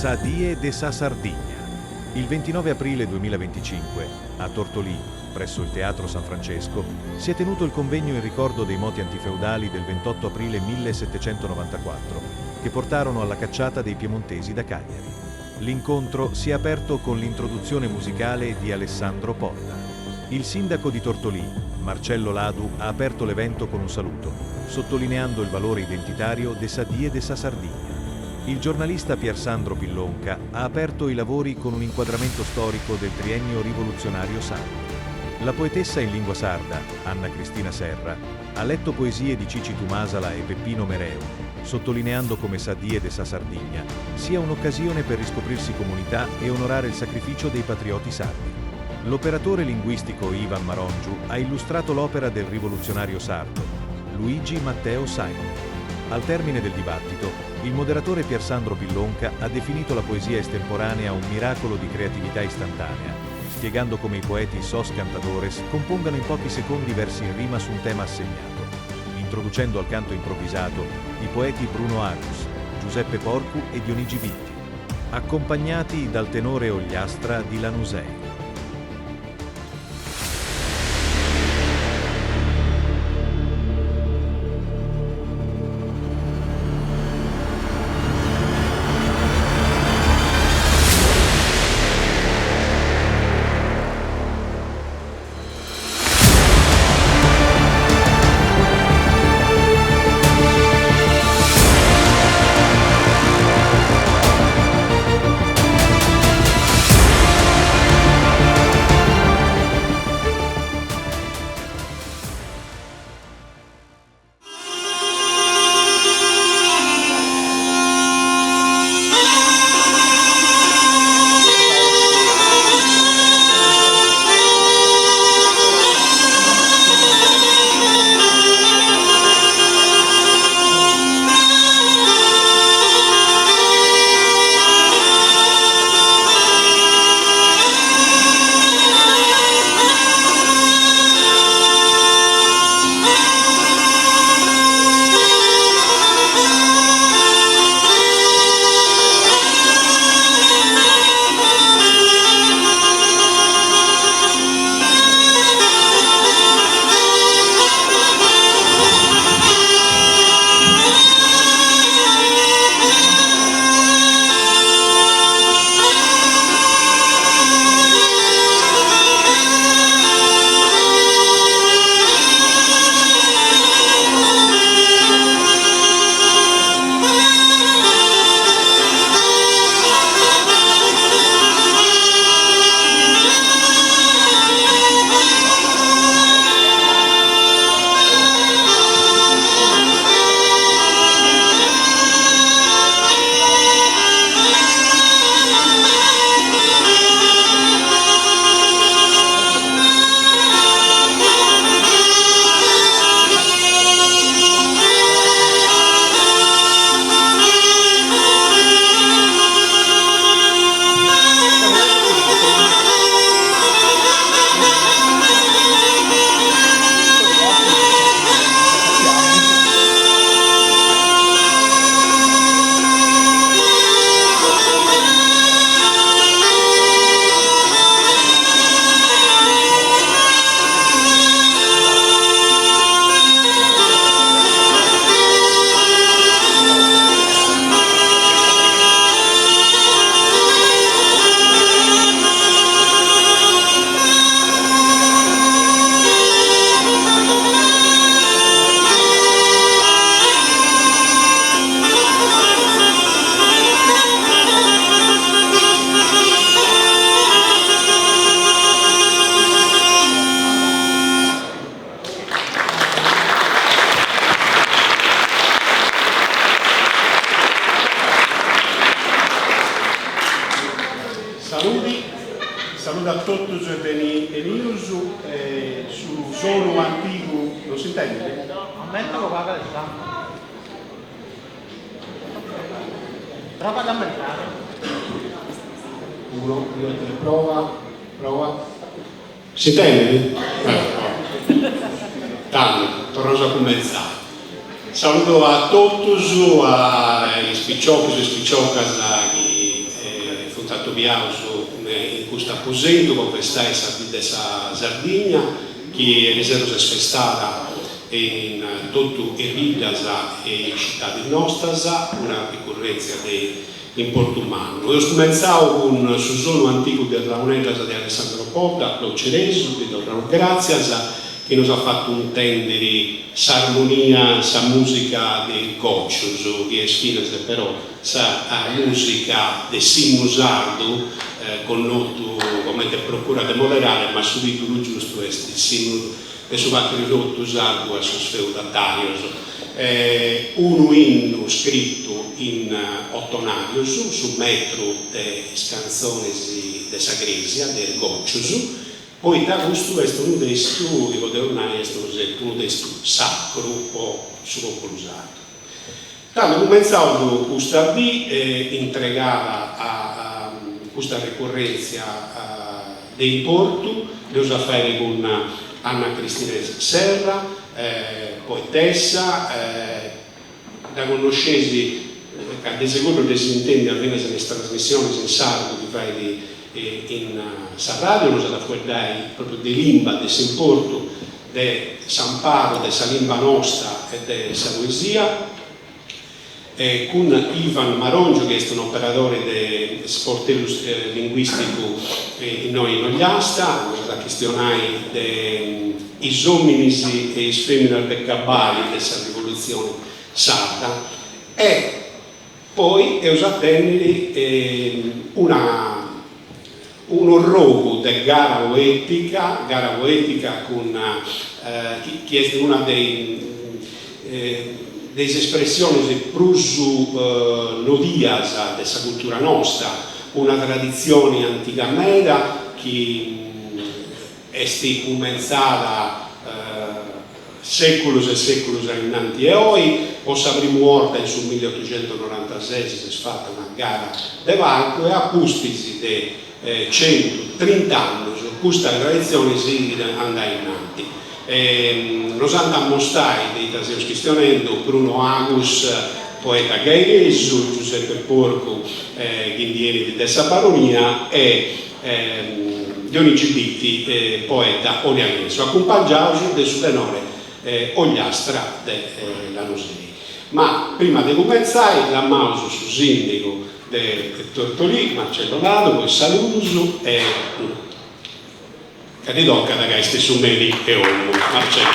Sa Die de sa Sardigna. Il 29 aprile 2025, a Tortolì, presso il Teatro San Francesco, si è tenuto il convegno in ricordo dei moti antifeudali del 28 aprile 1794, che portarono alla cacciata dei piemontesi da Cagliari. L'incontro si è aperto con l'introduzione musicale di Alessandro Porta. Il sindaco di Tortolì, Marcello Ladu, ha aperto l'evento con un saluto, sottolineando il valore identitario de sa Die de sa Sardigna. Il giornalista Piersandro Pillonca ha aperto i lavori con un inquadramento storico del triennio rivoluzionario sardo. La poetessa in lingua sarda, Anna Cristina Serra, ha letto poesie di Cicitu Masala e Peppino Mereu, sottolineando come sa Die de sa Sardigna sia un'occasione per riscoprirsi comunità e onorare il sacrificio dei patrioti sardi. L'operatore linguistico Ivan Marongiu ha illustrato l'opera del rivoluzionario sardo, Luigi Matteo Saino. Al termine del dibattito, il moderatore Piersandro Pillonca ha definito la poesia estemporanea un miracolo di creatività istantanea, spiegando come i poeti sos cantadores compongano in pochi secondi versi in rima su un tema assegnato, introducendo al canto improvvisato i poeti Bruno Agus, Giuseppe Porcu e Dionigi Vitti, accompagnati dal tenore Ogliastra di Lanusei. Saludi, saludu a totus e beni 'enius, su sonu antigu non s'intendit? Aumenta pagu Alessandro. Prova ad aumentare. Uno, due, tre, prova, prova. S'intendit? Tando, torraus a cumentzai. Saludu a totus, a is piciocus e is piciocas chi. atobiaus in custu aposentu po festai sa Dì de sa Sardigna chi eriseru s'est festada in totu is biddas e is citadis nostas, una ricurrèntzia de importu mannu. Eus cumentzau cun su sonu antigu de is launeddas de Alessandro Podda, loceresu, ddi torraus gràtzias, chi nos at fatu intèndiri s'armonia, sa mùsica de is gòcius, chi est finas però sa mùsica de s'innu sardu, connotu comente Procura de moderare, ma su tìtulu giustu est s'innu de su patriotu sardu a sos feudatàrios, unu innu scritu in otonàrius, su metru de is cantzonis de sa crèsia, de is gòcius, poita custu est unu testu chi podeus nai est unu testu sacru po su pòpulu sardu. Tando cumentzaus custa dì intregada a custa ricurrèntzia de importu, dd'eus a fàiri cun Anna Cristina Serra, poetessa, dda connosceis ca de seguru dd'eis intèndia finas in is trasmissionis in sardu chi fait in sa ràdiu, nos at a fueddai pròpriu de limba, de s'importu de s'amparu de sa limba nosta e de sa poesia, e cun Ivan Marongiu chi est un'operadori de sportellu linguìsticu innoi in Ogliasta, nos at a chistionai de is òminis e is fèminas de cabali de sa rivolutzioni sarda e poi eus a tènniri una Un'orrogu de gara poètica, gara poètica cun chi est una de de is espressionis prus nodias de sa cultura nosta, una traditzioni antiga meda chi est cumentzada Sèculos e sèculos a innanti 'e oi, po sa primu 'orta in su milliotuxentonorantases s'est fata una gara de palcu e a pustis de centutrint'annus custa traditzioni sighit a andai innanti. Nos ant a ammostai de ita seus chistionendu Bruno Agus, poeta gairesu, Giuseppe Porcu chi ndi 'enit de sa Baronia e Dionigi Bitti, poeta olianesu, acumpangiaus de su tenore Ogliastra de Lanusei. Ma prima de cumentzai lamaus su sìndigu de Tortolì, Marcello Ladu, po is saludus e ca ddi tocat ca est su meri 'e 'omu. Marcello.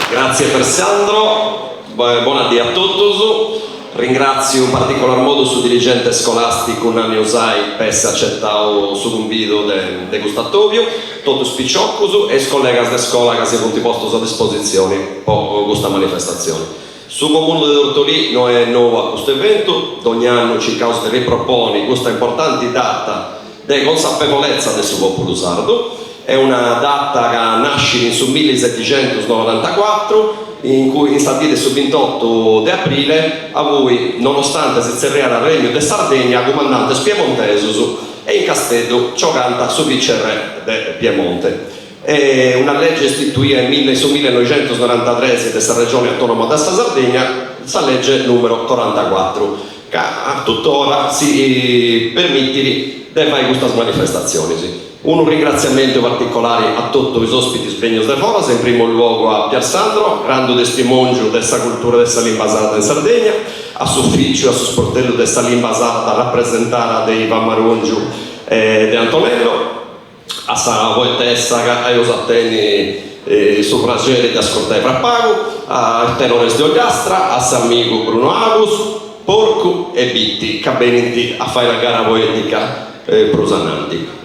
Grazie Piersandro. Bona dì a totus. Ringratziu in particular modu su dirigente scolasticu Nanni Usai po essi acetau su cumbidu de custu atobiu, totu is piciocus e is collegas de scola ca si funt postus a dispositzioni po custa manifestatzioni. Su Comunu de Tortolì no est nou a custu eventu, dogna annu circaus de riproponi custa importanti data de consapevolezza de su populu sardu. Est una data ca nascit in su millisetixentusnorantacuatru, in cui in sa dì de su bintotu de aprile, abui, nonostante si tzerriat Regnu de Sardegna, cumandantes piemontesus e in Casteddu ciocant su vicerre de Piemonte. E una lege istituia in su millenoixentusnorantatres de sa Regione Autonoma de sa Sardegna, sa lege numero corantacuatru, ca tutora si permitit de fai custas manifestatzionis. Unu ringratziamentu particolari a totu is ospitis bennius de foras, in primu logu a Piersandro, grandu testimòngiu de sa cultura de sa limba sarda in Sardegna, a s'Ufìciu e a su Sportellu de sa Limba Sarda rapresentada de Ivan Marongiu e de Antonello, a sa poetessa ca eus a tenni su praxeri de ascurtai fra pagu, a is tenores de Ogliastra, a s'amigu Bruno Agus, Porcu e Bitti ca benint a fai una gara poetica prus ananti.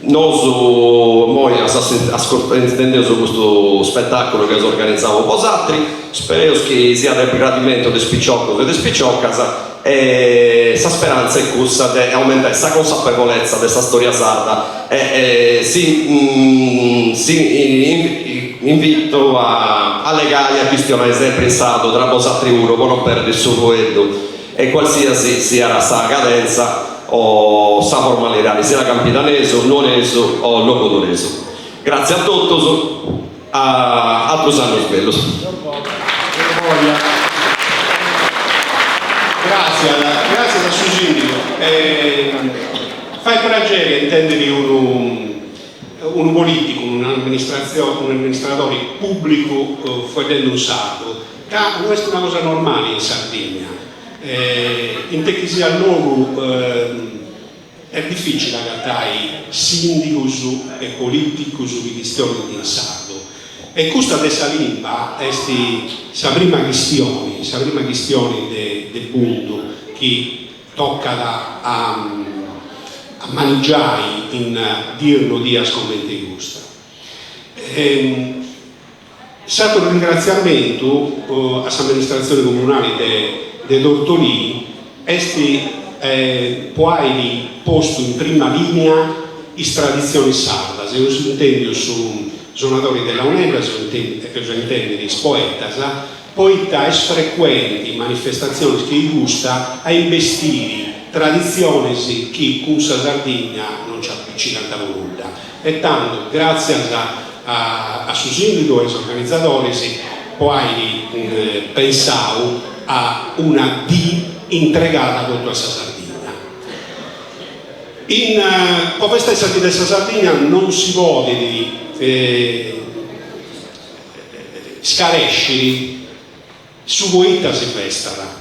Nosu immoi intendeus custu spetàculu chi eus organizau po bosatri, spereus chi siat de gradimentu de is piciocus e de is piciocas e sa sperantza est cussa de aumentai sa consapevolezza de sa storia sarda e si si invitu a allegai a chistionai sempri in sardu tra bosatri puru po non perdi su fueddu e qualsiasi siat sa cadenza o sa formalidadi, siat campidanesu, nuoresu o logudoresu. Gratzias a totus, a atrus annus bellus. Gràtzias, gràtzias a su sìndigu. Fait praxeri a intèndiri unu unu polìticu, un'amministradori pùblicu fueddendu in sardu, ca no est una cosa normali in Sardigna. In calechisiat logu est dificili agatai sìndigus e polìticus chi chistionint in sardu e custa de sa limba est sa prima chistioni, sa prima chistioni de bundu chi tocat a manigiai in diis nodias comente custa. S'àteru ringratziamentu a s'amministratzioni comunali de Tortolì est po airi postu in prima lìnia is traditzionis sardas, eus intèndiu su sonadori de launeddas, eus a intèndiri is poetas, poita est frecuenti in manifestatzionis che i custa a imbestiri traditzionis chi cun sa Sardigna non nci apicigant po nudda. E tando, gràtzias a su sìndigu e a is organizadoris po airi pensau a una dì intregada totu a sa Sardigna. In po festai sa dì de sa Sardigna non si podit scarèsciri su poita si festat.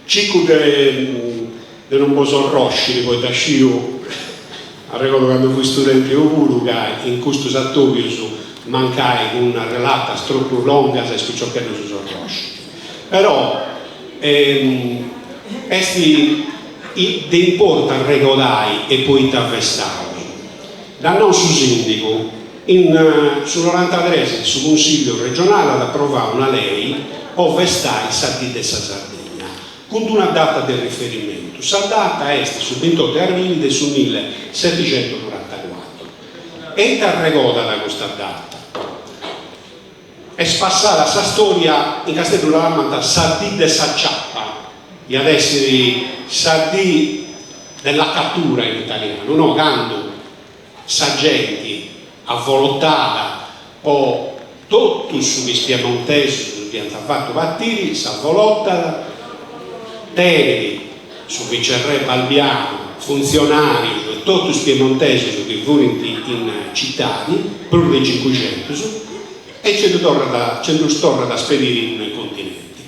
Circu de non bos orròsciri poita sciu, arregodu candu fui studenti eu puru, ca in custus atobius mancai cun relatas tropu longas is piciocheddus s'orròscint. Però est de importu arregodai e poita festaus. Dd'at nau su sindigu, in su norantatres su Cunsillu regionali at aprovau una lei po festai sa dì de sa Sardigna, cun d'una data de riferimentu, sa data est su bintotu de abrili de su milleseticentunorantacuatru. E ita arregodat custa data? Est passada a sa storia, in Casteddu la lamant sa dì de sa ciapa, iat essiri sa dì della cattura in italianu, no, candu sa genti avolotada po totu su chi is piemontesus dd'iant fatu patiri, s'avolotat, tenit su vicerrè Balbiano, funtzionàrius e totu is piemontesus chi furint in citadi, prus de cincuxentus, e nce ddu torrat nce ddus torrat a spediri in continenti.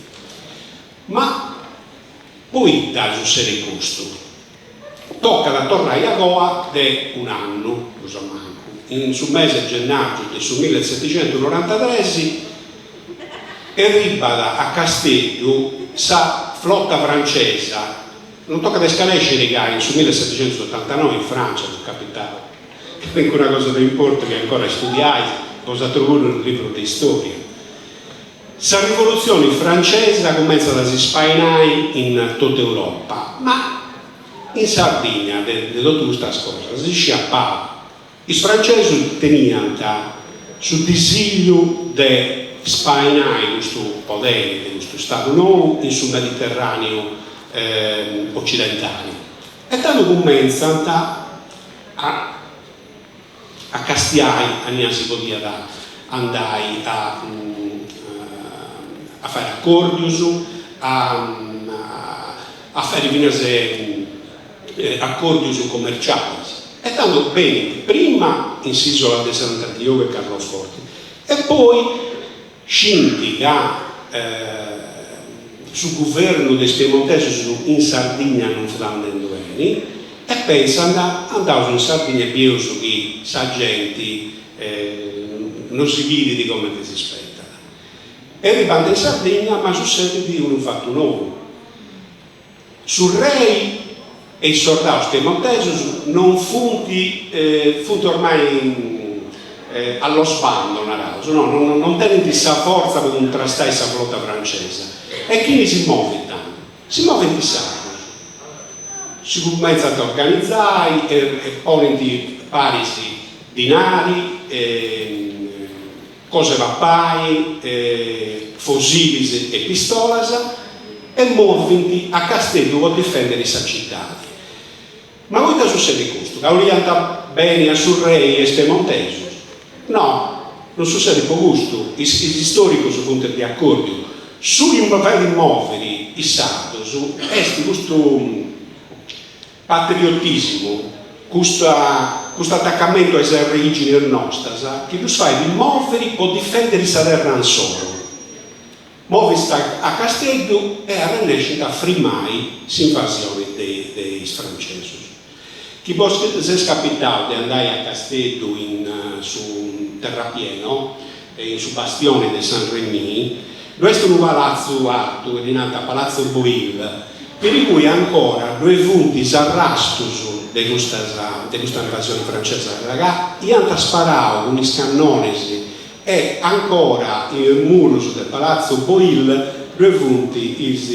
Ma poita sussedit custu? Tocat a torrai agoa de un'annu, prus o mancu, in su mese de gennàrgiu de su milleseticentunorantatres, erribat a Casteddu sa flota francesa, non tocat a iscarèsciri ca in su milleseticentusetantanoi in Francia fut capitau calincuna cosa de importu chi ancora studiais bosatrus puru in is librus de istoria. Sa rivolutzioni francesa cumentzat a si spainai in totu Europa, ma in Sardigna de totu custas cosas si sciat pagu. Is francesus teniant su disigliu de spainai custu poderi de custu stadu nou in su Mediterraneu occidentali e tando cumentzant a a castiai aunia si podiat andai a a fai acordius, a a fai finas acordius commercialis. E tando benint prima in s'isola de Sant'Antiogu e Carloforti e poi scint ca su guvernu de is piemontesus in Sardigna non fut andendu beni e pensant, andaus in Sardigna e bieus chi sa genti no si bivit comenti si spetat. Erribant in Sardigna ma sussedit unu fatu nou, Su rei e is sordaus piemontesus non funt funt ormai allo sbando, naraus, no non tenint sa fortza po cuntrastai sa flota francesa. E chini si movit tando? Si movint is sardus. Si cumentzant a organizai e ponint paris dinari Cosa 'e papai, fosilis e pistolas e movint a Casteddu po difendiri sa citadi. Ma poita sussedit custu? Ca 'oliant beni a su rei e is piemontesus? No, non sussedit po custu, is istoricus funt de acordiu. Su chi fait moviri. is sardos est custu patriotìsimu, custu atacamentu a is arreìginis nostas chi ddus fait mòviri po difèndiri sa terra insoru. Movint a Casteddu e arrennescint a frimai s'invasioni de is francesus. Chi bos est capitau de andai a Casteddu in su terrapieno, in su bastioni de San Remy, ddu est unu palatzu artu chi ddi nant Palazzo Boyl, chi ingui ancora ddoi funt is arrastus de custas de custa invasioni francesa ca iant sparau cun is cannonis e ancora in is murus de Palazzo Boyl ddoi funt is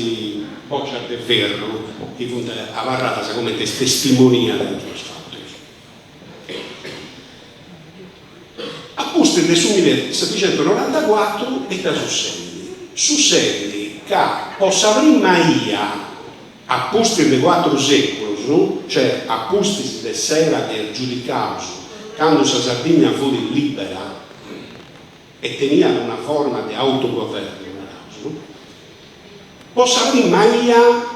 bocias de ferru chi funt abarradas cumenti testimonia de custus fatus. A pustis de su millisetixentunorantacuatru ita sussedit? Sussedit ca po sa prima 'ia a pustis de cuatru seculus, cioè a pustis de s'era de is giudicaus, candu sa Sardigna fut libera e teniat una forma de autogovernu, naraus, po sa prima 'ia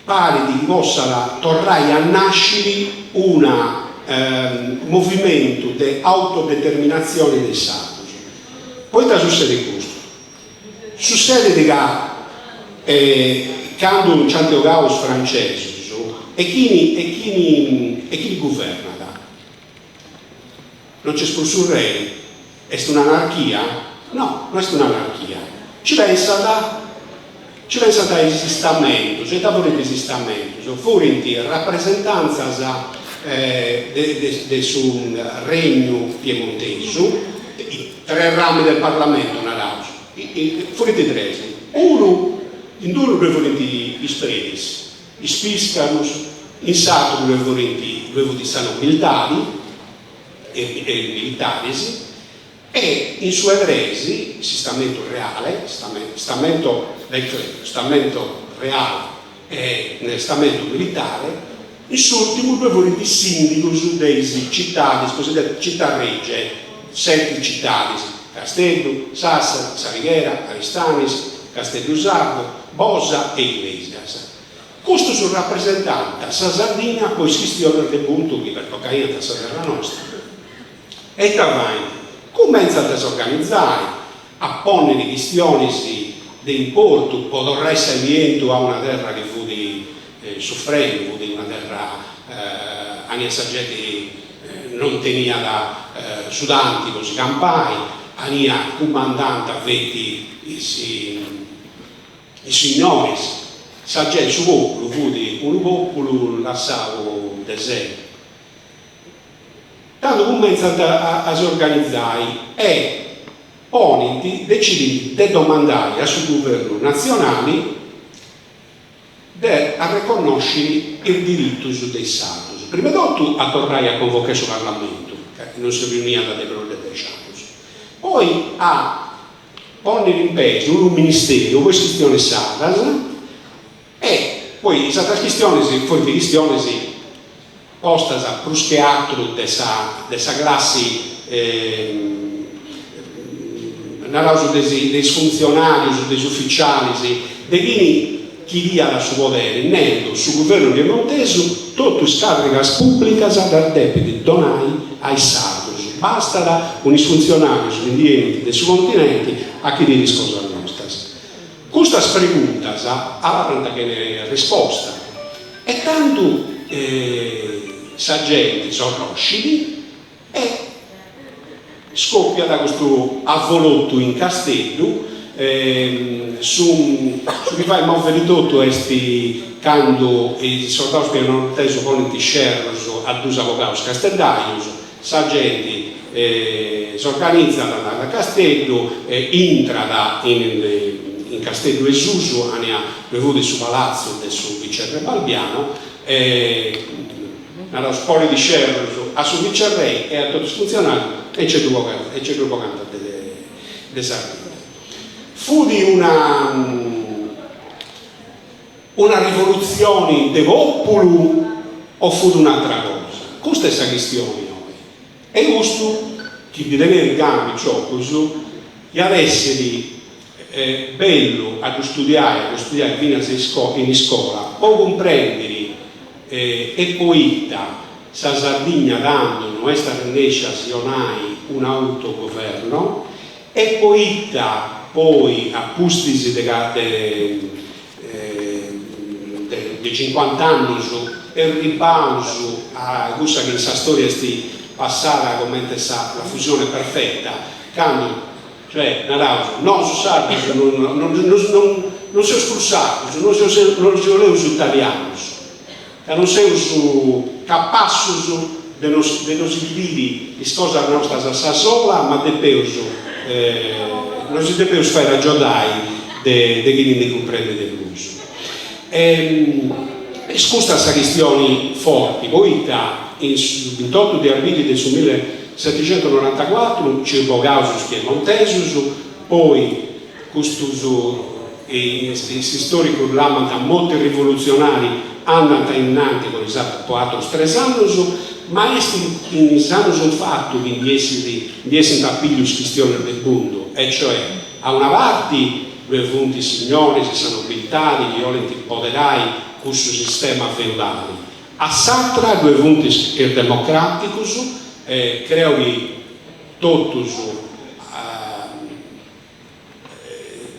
parit chi possat torrai a nasciri una movimentu de autodeterminatzioni de is sardus. Poita sussedit custu? Sussedit ca candu nci ant 'ogau is francesus e chini e chini e chini guvernat? Non nc'est prus su rei? Est un'anarchia? No, no est un'anarchia. Ci pensat ci pensant is istamentus. Ita furint is istamentus? Furint rapresentantzas de de su regnu piemontesu, Tre rami del parlamento, naraus, furint tres, unu, in d'unu ddoi furint is predis, is piscamus, in s'aturu ddoi furint, ddoi fut sa nobiltadi e is militaris e in su 'e tres, s'istamentu reale, stamento del clero, stamento reale e stamento militare, In s'ùrtimu ddoi furint is sìndigus de is citadis, cosiddettas città regie, seti citadis, Casteddu, Sassari, S'Alighera, Aristanis, Casteddu Sardu, Bosa e Iglesias. Custus rapresentànt sa Sardigna po is chistionis de puntu chi pertocaiant sa terra nosta. E ita faint? Cumentzant a s'organizai, a pònniri chistionis de importu po torrai s'alientu a una terra chi fut sufrendu, fut una terra ania sa genti non teniat su tanti po si campai, ania cumandant feti is signoris, sa genti, su populu fut unu populu lassau de sei. Tando cumentzant a si organizai e ponint, decidint de domandai a su guvernu natzionali de arreconnosciri is diritus de is sardus, prima 'e totu a torrai a convocai su parlamentu, ca non si riuniat de prus de dexi annus, poi a ponniri in peis unu ministeru po is chistionis sardas e poi is atras chistionis funt chistionis postas prus che atru de sa de sa classi naraus de de is funtzionarius, de is uficialis, de chini chiriat su poderi, nendu su guvernu piemontesu totu is carrigas publicas ddas depit donai a is sardus, bastat cun is funtzionarius chi ndi 'enint de su continenti a chiriri is cosas nostras. Custas preguntas abarrant chene risposta e tandu sa genti s'orroscit e scoppiat custu avolotu in Casteddu, su chi fait moviri totu est candu is sordaus piemontesus ponint scerrus a dus abogaus casteddaius, Sa genti s'organizat, andat a Casteddu e intrat in Casteddu 'e susu, ania ddoi fut su palatzu de su vicerre Balbiano e naraus ponit scerrus a su vicerrei e a totu is funtzionarius e nce ddu bogant e nce ddu bogant de Sardigna. Fut una Una rivolutzioni de pòpulu o fut un'atra cosa? Custa est sa chistioni oi. E custu, chi ndi teneis gana piciocus, iat èssiri Bellu a ddu studiai, a ddu studiai finas in iscola, po cumprèndiri e poita sa Sardigna tando no est arrennèscia a si 'onai un'autogoverno e poita poi a pustis de de cincuant'annus erribaus a cussa chi in sa storia est passada comente sa la fusione perfetta, candu Cioè, naraus, nosu sardus non seus prus sardus, non si 'oleus italianus, ca non seus capassus de nosi biviri is cosas nostras a sa sola, ma depeus, nosi depeus fai agiudai de chini ndi cumprendit de prus. Est custa sa chistioni forti, poita in su bintotu de abrili de su Milleseticentonorantacuatru nci bogaus is piemontesus, poi custus is istoricus lamant moti rivoluzionari andant ainnanti po is po atrus tres annus, ma est in is annus infatu chi ndi essit ndi essint a pillu is chistionis de bundu, e cioè a una parti ddue funt is signoris e sa nobiltadi chi 'olint poderai cussu sistema feudali, A s'atra ddue funt is democraticus e creo chi totus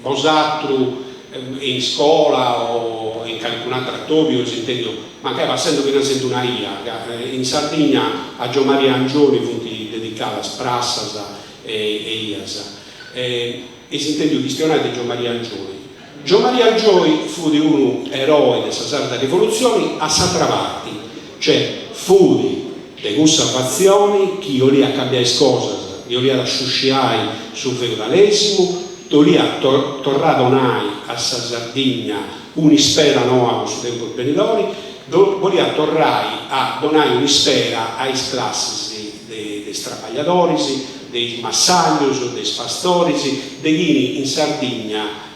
bosatru in iscola o in calincun'atru atobiu eis intendiu, mancai passendu finas in d'una 'ia, ca in Sardigna a Giommaria Angioy funt dedicadas prassas e 'ias, eis intendiu chistionai de Giommaria Angioy. Giommaria Angioy fut unu eroe de sa Sarda Rivolutzioni a s'atra parti, cioè fut de cussa fatzioni chi 'oliat cambiai is cosas, chi 'oliat sciusciai su feudalesimu, 'oliat torrai a donai a sa Sardigna un'ispera noa po su tempus benidori, boliat torrai a donai un'ispera a is classis de is trabagliadoris, de is massajus, de is pastoris, de chini in Sardigna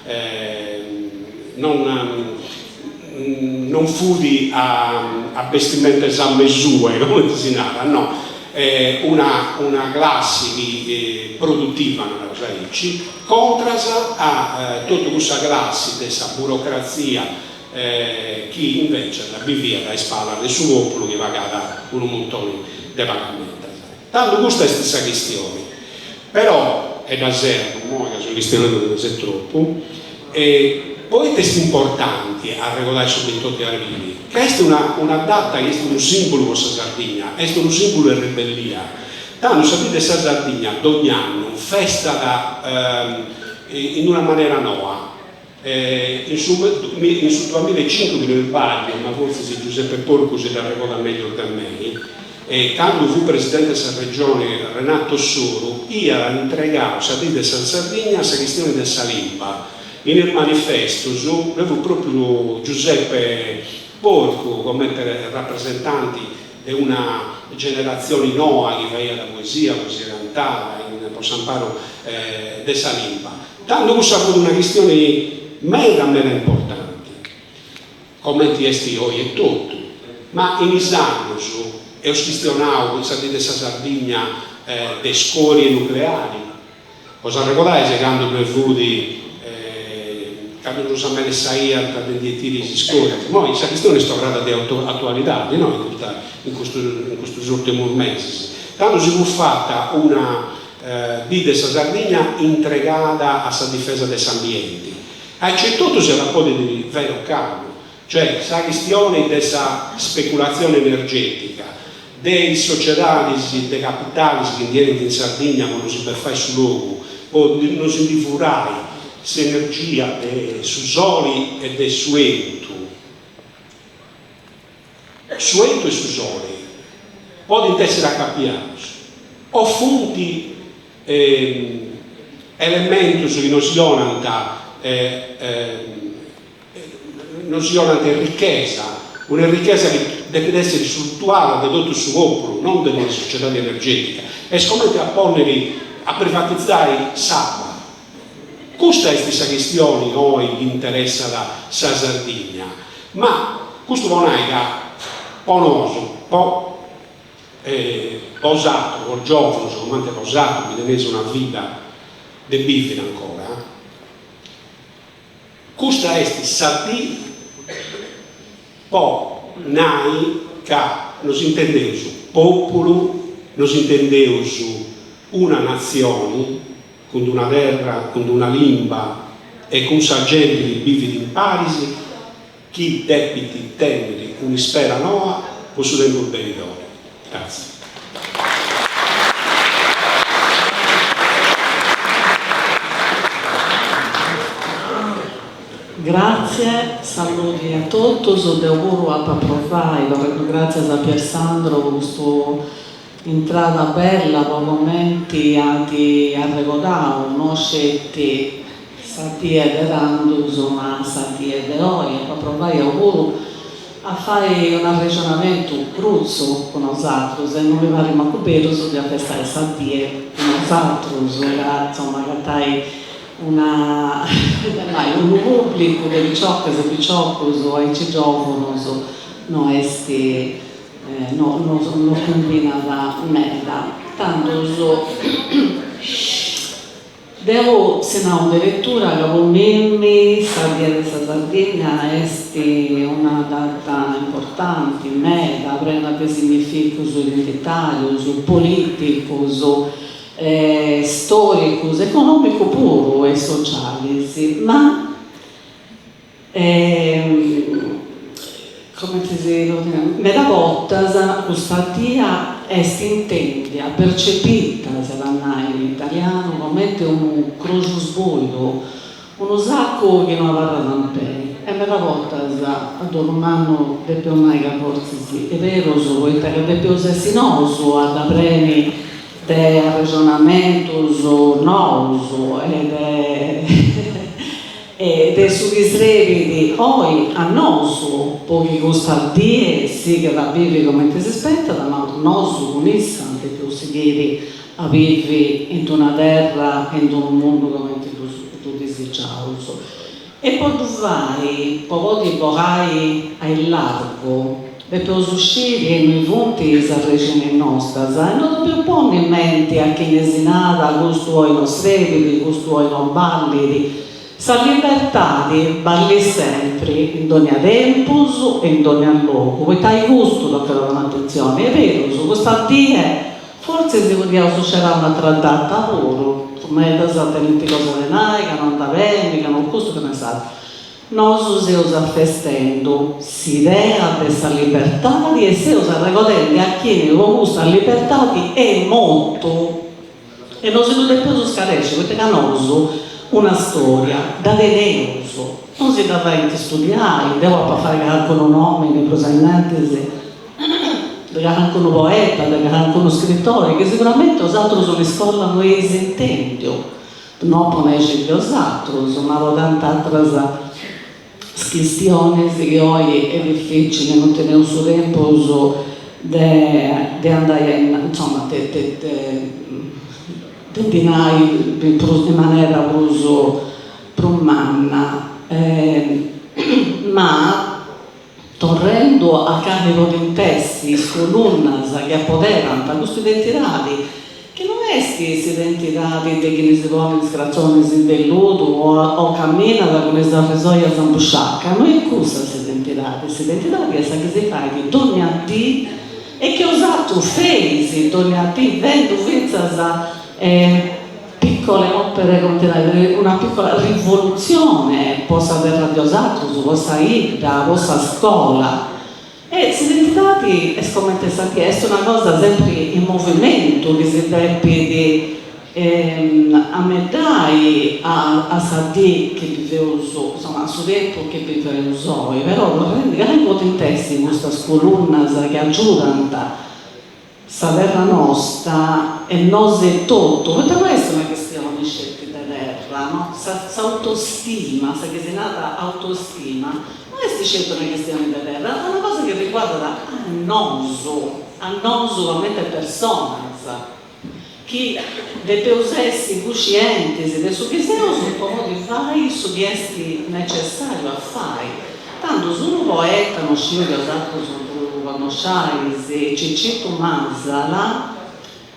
non non fut a bestimentas a mesue, cumenti si narat, no, una una classi chi produtiva, naraus aici, contras a totu cussa classi de sa burocrazia chi invecias biviat a is palas de su populu chi pagat unu muntoni de pagamentas. Tandu custa est sa chistioni. Però, e dda serru imoi ca seu chistionendu de se tropu, poita est importanti a arregodai su bintotu de abrili? Ca est una una data chi est unu simbulu po sa Sardigna, est unu simbulu 'e rebellia. Tandu sa dì de sa Sardigna dogna annu festat in una manera noa In su in su duamilla e cincu chi no isbagliu, ma fortzis Giuseppe Porcu si dd'arregodat meglius de mei, candu fut presidente de sa Regioni Renato Soru iat intregau sa dì de sa Sardigna a sa chistioni de sa limba. In is manifestus ddue fut propriu Giuseppe Porcu comente rapresentanti de una generatzioni noa chi faiat poesia, poesia cantada po s'amparu de sa limba. Tando cussa fut una chistioni meda meda importanti, comenti est oi etotu, ma in is annus eus chistionau in sa dì de sa Sardigna de scorie nucleari, Bos arregodais candu ddue fut, candu nos amelessaiant de ndi 'etiri is iscorias? Moi sa chistioni est torrada de atualidadi, no, in custa in custus in custus urtimus mesis. Candu si fut fata una dì de sa Sardigna intregada a sa difesa de s'ambienti. Aici etotu s'iat a podi fai ocannu. Cioè sa chistioni de sa speculatzioni energetica, de is sociedadis de capitalis chi ndi 'enint in Sardigna po nosi befai su logu, po nosi ndi furai s'energia de su soli e de su 'entu. Su 'entu e su soli podint essiri acapiaus o funt elementus chi nosi 'onant Nosi 'onant errichesa, un'errichesa chi depit essiri sfrutuada de totu su populu, non de una sociedadi energetica. Est comente a ponniri, a privatizai s'abba. Custa est sa chistioni oi chi interessat sa Sardigna. Ma custu po nai ca po nosu, po bosatrus, po giovunus comente bosatrus chi teneis una vida de biviri ancora, Custa est sa dì po nai ca nos intendeus populu, nos intendeus una natzioni cun d'una terra, cun d'una limba e cun sa genti chi bivit in paris chi depit tenniri un'ispera noa po su tempus benidori. Gratzias. Gratzie, saludi a totus, deu puru apu a provai, torrendu gratzias a Pier Sandro po custu intrada bella po comenti at arregodau no sceti sa die de tandus ma sa die de oi, apu a provai deu puru a fai un'arrexonamentu crutzu cun osatrus e no mi parit mancu berus de afestai sa die cun osatrus ca insoma agatai una unu pubblicu de piciocas e piciocus aici giovunus no est no no cumbinat meda. Tandus deu si nau in deretura ca po mimmi sa Die de sa Sardigna est una data importanti meda, prena de significus identitarius, politicus, storicus, economicus puru e socialis, ma Comente si podit nai, meda bortas custa dia est intèndia, percepita, s'at a nai in italianu, comente unu croxu sboidu, unu sacu chi no abarrat in pei. E meda bortas, a dolu mannu, depeus nai ca fortzis est berus, poita ca depeus essi nosu a dda preni de arrexonamentus nous e de E de su chi srebit oi a nosu po chi custa die sigat a bivi comente si spetat, ma nosu cun issa depeus sighiri a bivi in d'una terra e in d'unu mundu comente ddu disigiaus. E po ddu fai, po podi bogai a illargu, depeus sciri innui funt is arrexinis nostras e no depeus ponni in menti a chini si narat custu oi no srebit, custu oi no ballit. Sa libertadi ballit sempri, in dònnia tempus e in dònnia logu, poita a custu tocat a donai atentzioni. Est berus, custa die fortzis si podiaus scerai un'atra data puru, medas tenint cosa de nai, ca no andat beni, ca no custu, ca no est s'aturu. Nosu seus afestendu s'idea de sa libertadi e seus arregodendi a chini po custa libertadi est mortu. E no si ddu depeus scaresci, poita ca nosu una storia dda teneus, non si dda faint studiai, deu apu a fai calincunu nomini prus a innantis de calincunu poeta, de calincunu scritori, chi siguramenti 'osatrus in iscola no eis intendiu, no po nexi de 'osatrus, ma po tant'atras chistionis chi oi est dificili, no teneus su tempus de de andai a insoma de de de ndi nai prus in manera prus prus manna. Ma torrendu a cali podint essi is colunnas chi apoderant custa identidadi, chi no est s'identidadi de chini si ponit is cratzonis in belludu o caminat cun is arresojas in busciaca, no est cussa s'identidadi, s'identidadi est sa chi si fait dònnia dì e chi 'osatrus feis dònnia dì fendu fintzas piccole opere, comente nai, una piccola rivolutzione po sa terra de 'osatrus, po sa 'idda, po sa scola. E s'identidadi est comente sa die, est una cosa sempri in movimentu chi si depit ameddai a sa dì chi biveus, insoma a su tempus chi biveus oi, però torrendi, cali podint essi custas colunnas chi agiudant sa terra nosta e nosu etotu, poita no est una chistioni sceti de terra, no, s'autostima, sa chi si narat autostima, no est sceti una chistioni de terra, est una cosa chi riguardat a nosu, a nosu comente personas, chi depeus essi cuscientis de su chi seus po podi fai su chi est necessariu a fai. Tandus unu poeta, no sciu chi 'osatrus ddu connosciais, Cicitu Masala.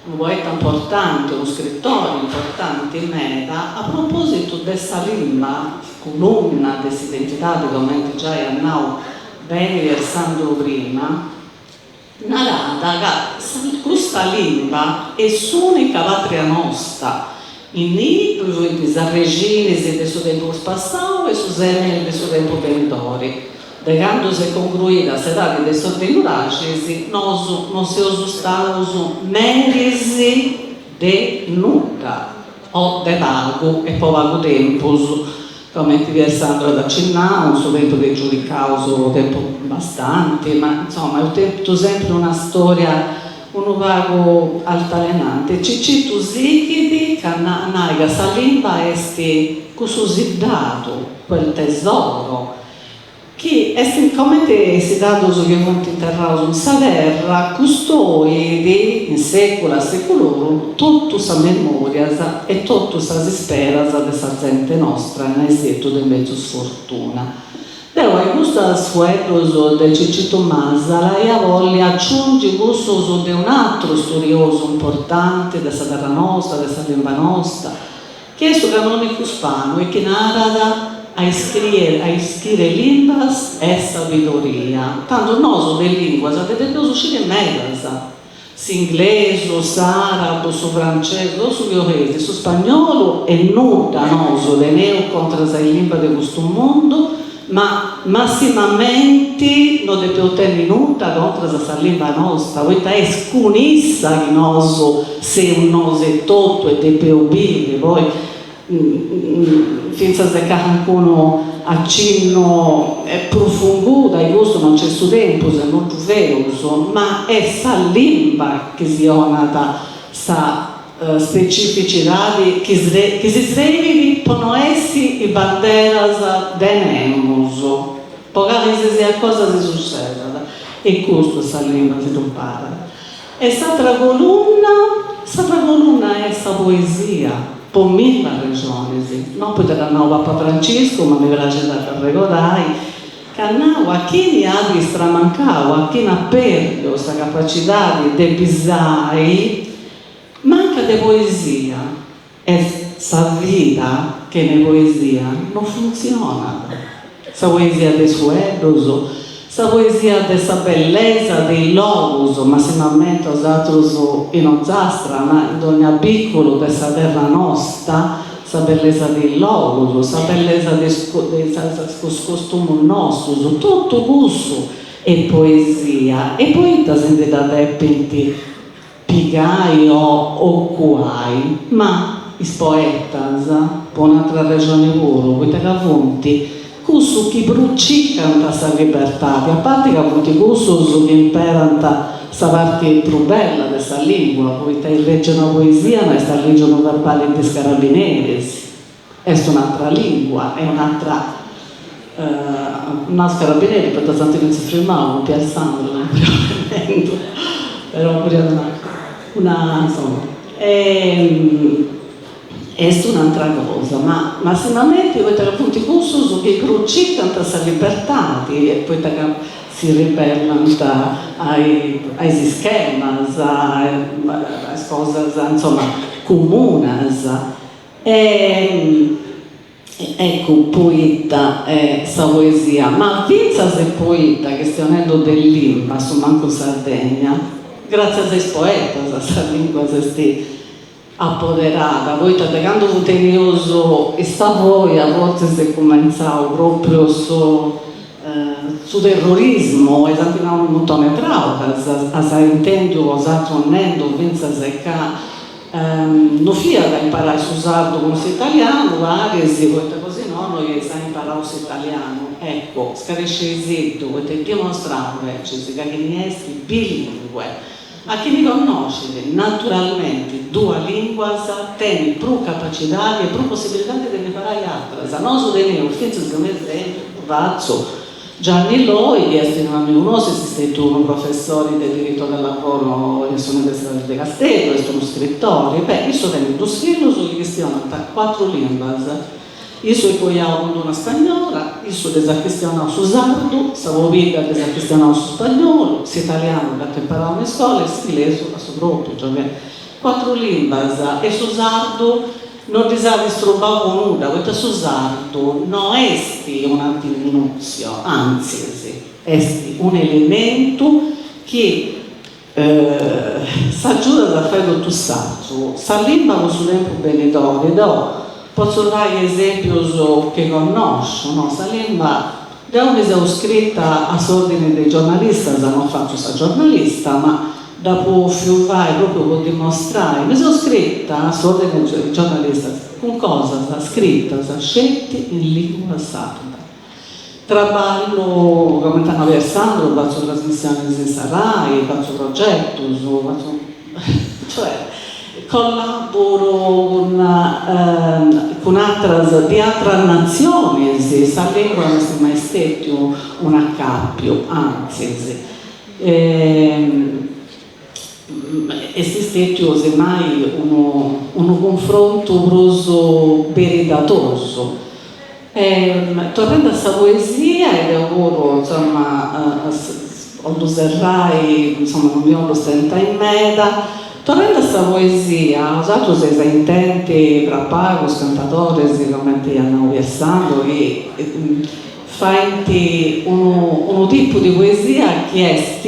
unu poeta importanti, unu scritori importanti meda, a propositu de sa limba, colunna de s'identidadi, comenti giai at nau beni Piersandru prima, Narat ca custa limba est s'unica patria nosta, innì ddui fuint is arrexinis de su tempus passau e su semini de su tempus benidori. De candu s'est congruida s'edadi de sos de nuraxis, nosu non seus staus meris de nudda, o de pagu e po pagu tempus, Comenti Piersandro at acinnau, in su tempus de is giudicaus tempus bastanti, ma insoma eus tentu sempri una storia unu pagu altalenanti. Cicitu sighit a nai ca sa limba est cussu siddadu, quel tesoro, chi est comente is siddados chi funt interraus in sa terra, custoit in secula seculorum totu sas memorias e totu sas isperas de sa zente nostra in aisetu de mezus fortuna. Deu a custos fueddos de Cicitu Masala ia bolli aciungi cussos de un'atru studiosu importanti de sa terra nosta, de sa limba nosta, Chi est su canonicu Spanu e chi narat a iscriere a ischire limbas est sabidoria. Tando nosu de linguas nde depeus sciri medas, s'inglesu, s'arabu, su francesu, totu su chi 'oleis, su spagnolu e nudda nosu teneus contras a is limbas de custu mundu, Ma massimamenti no depeus tenni nudda contras a sa limba nosta, poita est cun issa chi nosu seus nosu etotu e depeus bivi, poi fintzas e calincunu acinnu prus fungudu a custu no nc'est su tempus e no ddu feus, ma est sa limba chi si 'onat sa Specificidadi chi si srebit po no essi is banderas de nemus, po cali si siat cosa si sussedat, e custu sa limba si ddu imparat. E s'atra colunna? S'atra colunna est sa poesia, po milla rexonis, no poita dd'at nau Papa Franciscu, ma mi praxit a dd'arregodai, ca at nau a chini at istramancau, a chini at perdiu sa capacidadi de bisai, Mancat de poesia est sa vida chene poesia no funtzionat. Sa poesia de is fueddus, sa poesia de sa bellesa de is logus, massimamente 'osatrus in Ozastra, ma in dogna bìculu de sa terra nosta, sa bellesa de is logus, sa bellesa de is costumus nostus, totu cussu est poesia e poita si ndi dda depint pigai o ocuai, ma is poetas, po un'atra rexoni puru, poita ca funt cussus chi prus circant sa libertadi, a parti ca funt cussus chi imperant sa parti prus bella de sa lingua, poita a ligi una poesia no est a ligi unu verbali de is carabineris, est un'atra lingua, est un'atra nau is carabineris poita s'ant fintzas firmau cun Piersandro però furiat una una insoma est un'atra cosa ma massimamenti poita ca funt cussus chi prus circant sa libertadi e poita ca si ribellant a is ischemas a is cosas insoma comunas E eccu poita sa poesia, ma fintzas e poita, chistionendu de limba, a su mancu in Sardegna, gratzias a is poetas sa lingua s'est apoderada, poita de candu funt 'enius is Savoia fortzis est cumentzau propriu su su terrorismu e s'ant nau unu muntoni 'e traucas, as intendiu 'osatrus nendu fintzas e ca No fiat a imparai su sardu cun s'italianu paris, poita cosinò no iais ai imparau s'italianu. Ecco, scaresceisiddu, poita est dimostrau invecis ca chini est bilingue, a chini connoscit naturalmenti duas linguas, tenit prus capacidadi e prus possibilidadi de nd'imparai atras. Nosu teneus fintzas un'esempiu, fatzu, Gianni Loy, chi est unu amigu nostru, est stetiu unu professori de diritto del lavoro in s'Universidadi de Casteddu, est unu scritori, beh, issu tenit dus fillus chi chistionant cuatru limbas, issu est coiau cun d'una spagnola, issu ddis at chistionau su sardu, sa pobidda ddis at chistionau su spagnolu, s'italianu dd'ant imparau in iscola e s'inglesu a su propriu, giai. Cuatru limbas e su sardu no ddis at istrobau po nudda, poita su sardu no est una diminutio, antzis, est un'elementu chi s'agiudat a fai totu s'atru. Sa limba po su tempus benidori, deu potzu fai esempius chi connosciu, no, sa limba, deu mi seu scrita a s'ordini de is giornalistas, no fatzu sa giornalista, ma dd'apu 'ofiu fai propriu po dimostrai, mi seu scrita a s'ordini de is giornalistas cun cosas scritas sceti in lingua sarda. Traballu, comente at nau Alessandro, fatzu trasmissionis in sa Rai, fatzu progetus, fatzu cioè collaburu cun cun atras di atras natzionis, sa lingua no est mai stetiu un'acapiu, antzis est stetiu semmai unu unu cunfrontu prus beridadosu. Torrendi a sa poesia, e deu puru insoma 'ollu serrai, insoma non mi 'ollu stentai meda, torrendi a sa poesia, 'osatrus eis a intendi fra pagu is cantadoris, cumenti iat nau Pier Sandro, chi faint unu unu tipu de poesia chi est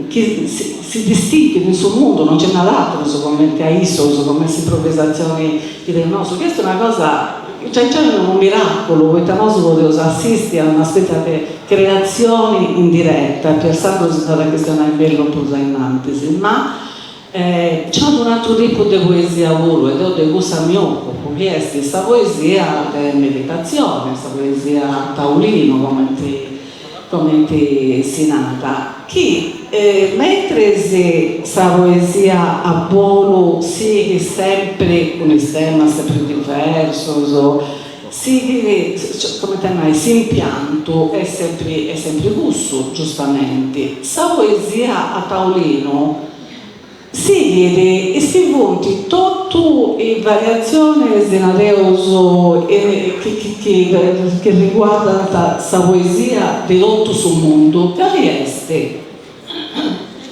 chi si distinguit in su mundu, non nci nd'at atrus cumenti a issus, cumenti s'improvisatzioni chi teneus nosu, chi est una cosa giai giai unu miraculu, poita nosu podeus assisti a una spètzia de creatzioni in diretta, Pier Sandro si nd'at a chistionai bellu prus a innantis, ma Nc'at un'atru tipu de poesia puru, e deu de cussa mi ocupu, chi est sa poesia de meditatzioni, sa poesia a taulinu, cumenti cumenti si narat, chi mentris sa poesia a bolu sighit sempri cun is temas sempri diversus, sighit, cumenti a nai, s'impiantu est sempri est sempri cussu, giustamenti. Sa poesia a taulinu Sighit is chi funt totu is variatzionis, nareus, chi riguardant sa poesia de totu su mundu. Cali est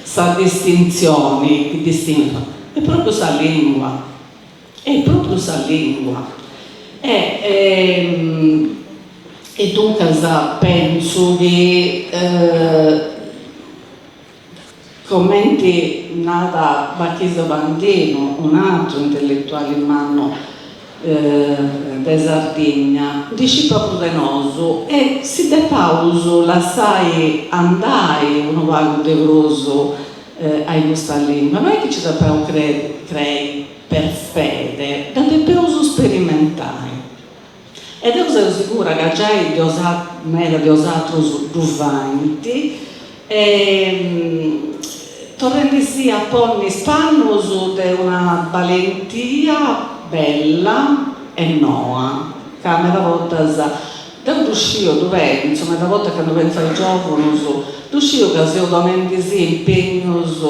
sa distintzioni chi distinguit? Est propriu sa lingua, est propriu sa lingua. E e duncas pentzu chi Comenti narat Bachisio Bandinu, un'atru intelletuali mannu de Sardigna, ndi scit prus de nosu e si depaus lassai andai unu pagu de prus a custa lingua, no est chi nci depeus crei per fede, dda depeus sperimentai. E deu seu sigura ca giai de meda de 'osatrus ddu faint, e torrendisì a ponni is pannus de una balentia bella e noa, ca meda bortas, deu ddu sciu, ddu pentzu, meda bortas candu pentzu a is giovunus, ddu sciu ca seu donendisì impegnus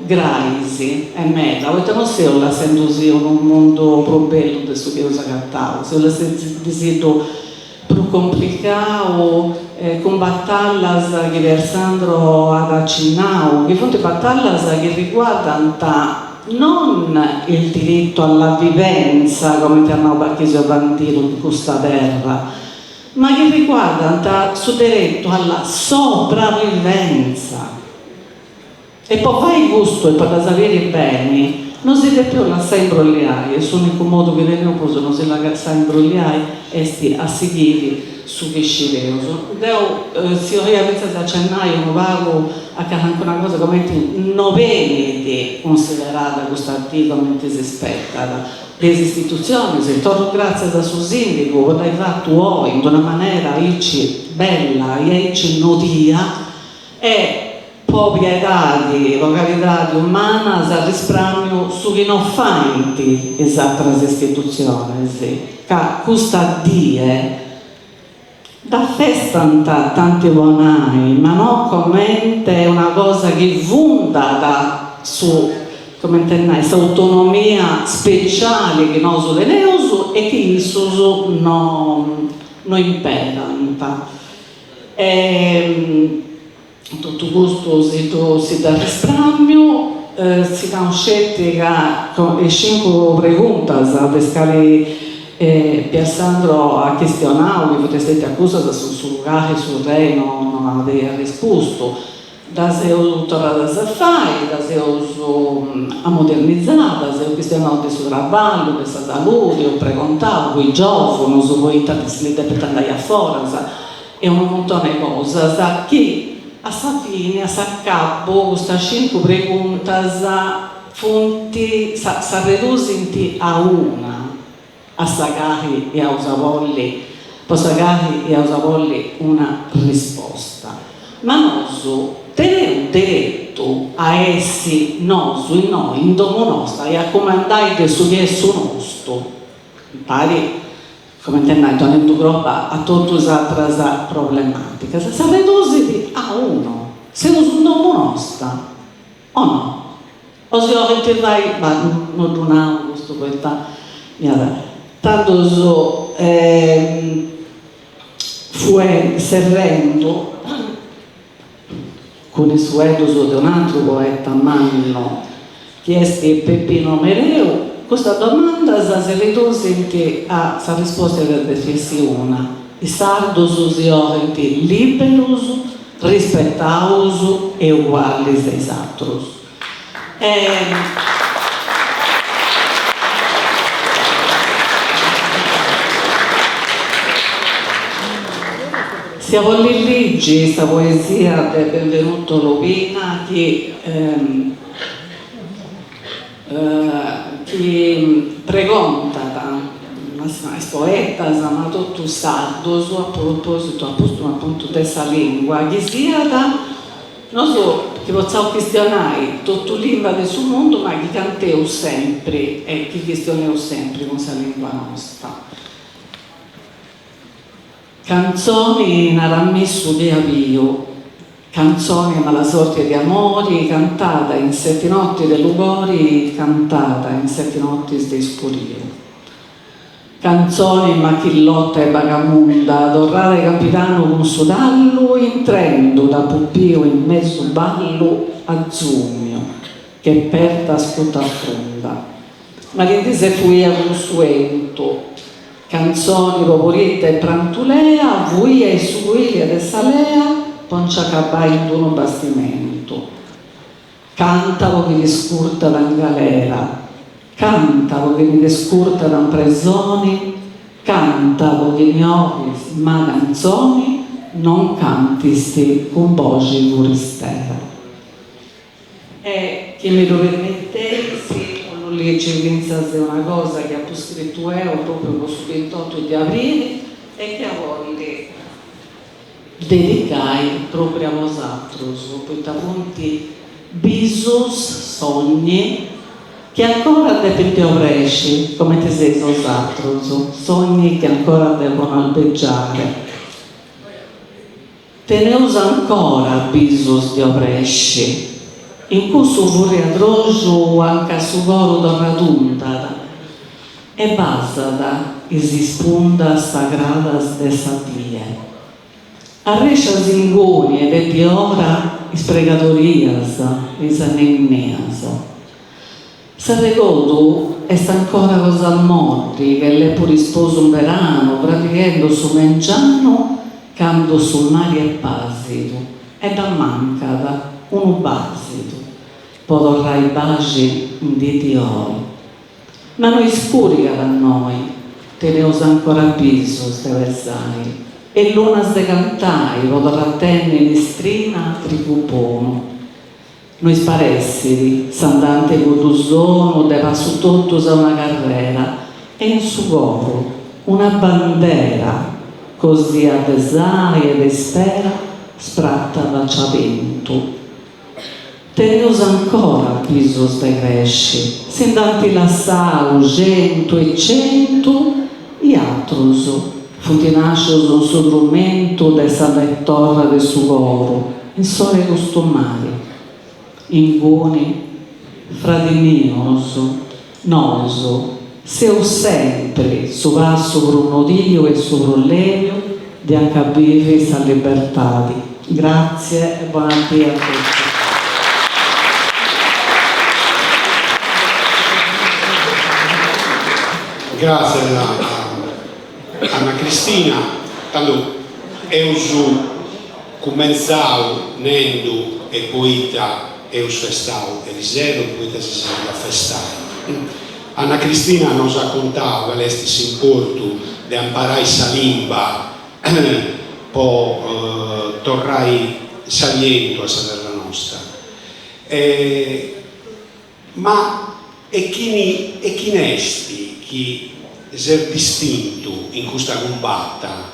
grais e meda, poita no seu lassendusì unu mundu prus bellu de su chi eus agatau, seu lassendisì-ddu prus complicau, cun batallas chi Pier Sandro at acinnau, chi funt batallas chi riguardant non il diritto alla vivenza, comenti at nau Bachisio Bandinu, in custa terra, ma chi riguardant su deretu alla sopravvivenza. E po fai custu e po ddas biri beni, no si depeus lassai imbrolliai e s'unicu modu chi teneus po no si lassai imbrolliai est a sighiri su chi scideus. Deu si 'olia fintzas acennai unu pagu a calincuna cosa comenti no benit cunsiderada custa dì comenti si spetat de is istitutzionis e torru gràtzias a su sìndigu po dd'ai fatu oi in d'una manera aici bella e aici nodia e Po piedadi, po caridadi umana s'arrispràmiu su chi no faint is atras istitutzionis, ca custa die dd'afestant tanti po nai, ma no comente una cosa chi fundat su, comente nai, s'autonomia speciali chi nosu teneus e chi issus no no imperant. Totu custu si ddu si dd'arrisprammiu, si nau sceti ca is cincu preguntas de is cali Pier Sandro at chistionau, chi funt stetias cussas su su cali su rei no no at arrespustu, ddas eus torradas a fai, ddas eus amodernizadas, eus chistionau de su traballu, de sa saludi, eus pregontau po is giovunus poita si ndi depint andai a foras e unu muntoni 'e cosas chi a sa fini, a s'acabbu, custas cincu preguntas funt, s'arredusint a una, a sa cali iaus a bolli, po sa cali iaus a bolli una risposta. Ma nosu teneus deretu a essi nosu innoi in domu nosta e a cumandai de su chi est su nostu, impari Comente nai, donendu croba a totu is atras problematicas, s'arredusit a unu, seus in domu nosta, o no? O si 'olint fai, ma no ddu nau custu poita m'iat. Tandus fue serrendu cun is fueddus de un'atru poeta mannu chi est Peppino Mereu, custas domandas si ridusint a sa risposta chi depit essi una, is sardus si 'olint liberus, rispetaus e ugualis a is atrus. S'ia bolli ligi sa poesia de Benvenuto Lobina chi chi pregontat a is poetas ma a totu is sardus a propositu apuntu de sa lingua chi siat Nosu chi potzaus chistionai totu limba de su mundu ma chi canteus sempri e chi chistioneus sempri cun sa lingua nosta. Cantzoni narat su chi at biu, cantzoni 'e mala sorti e di amori cantada in seti notis de lugori cantada in seti notis de iscuriu. Cantzoni machillota e bagamunda, torrada 'e Campidanu cun su tallu, intrendu t'apu biu in mesu ballu a zùmiu che perda scuta a frunda. Ma ti ndi ses fuia cun su 'entu. Cantzoni poborita e prantulea, fuia 'e su cuili e de sa lea po nci acabai in d'unu bastimentu. Canta po chini scurtat in galera, canta po chini ti scurtat in presoni, canta po chini olis ma cantzoni non cantist cun boxi furistera. E chi mi ddu permiteis, 'ollu ligi fintzas una cosa chi apu scritu eo propriu po su bintotu de abrili e chi ia bolli Dedicai propriu a bosatrus, poita funt bisus, sogni, chi ancora depint obresci, comenti seis 'osatrus, sogni che ancora devono albeggiare. Teneus ancora bisus de obresci, in cussu furriadroxu anca su coru torradundat E basat is ispundas sagradas de sa die. Arrescias inguni e de diora is pregadorias e is anninnias. S'arregodu est ancora cosa moddi che lepuri isposu in beranu fradighendu su mengianu candu su mari est pàsidu e dd'ammancat unu bàsidu po torrai paxi in dì di oi. Ma no iscurigat a noi, teneus ancora bisus de pesai e lunas de cantai po torra tenni in istrina trigu bonu. No isparessit s'andante cuddu sonu de passu totus a una carrera e in su coru una bandera cosia de sali e de ispera spratat a bentu. Teneus ancora bisus de cresci, si nd'ant lassau centu e centu, i atrus funt nascius in su trumentu de s'anda e torra de su coru, in s'ora 'e custu mari. Inguni, fradi mius, nosu seus sempri su passu prus nodiu e su prus lebiu de anca bivit sa libertadi. Grazie e bona die a totu. Gràtzias a Anna Cristina. Tando eus cumentzau nendu e poita eus festau eriseru, poita si sighit a festai. Anna Cristina nos at contau cali est s'importu de amparai sa limba po torrai s'alientu a sa terra nosta. Ma e chini e chini est chi s'est distintu in custa cumbata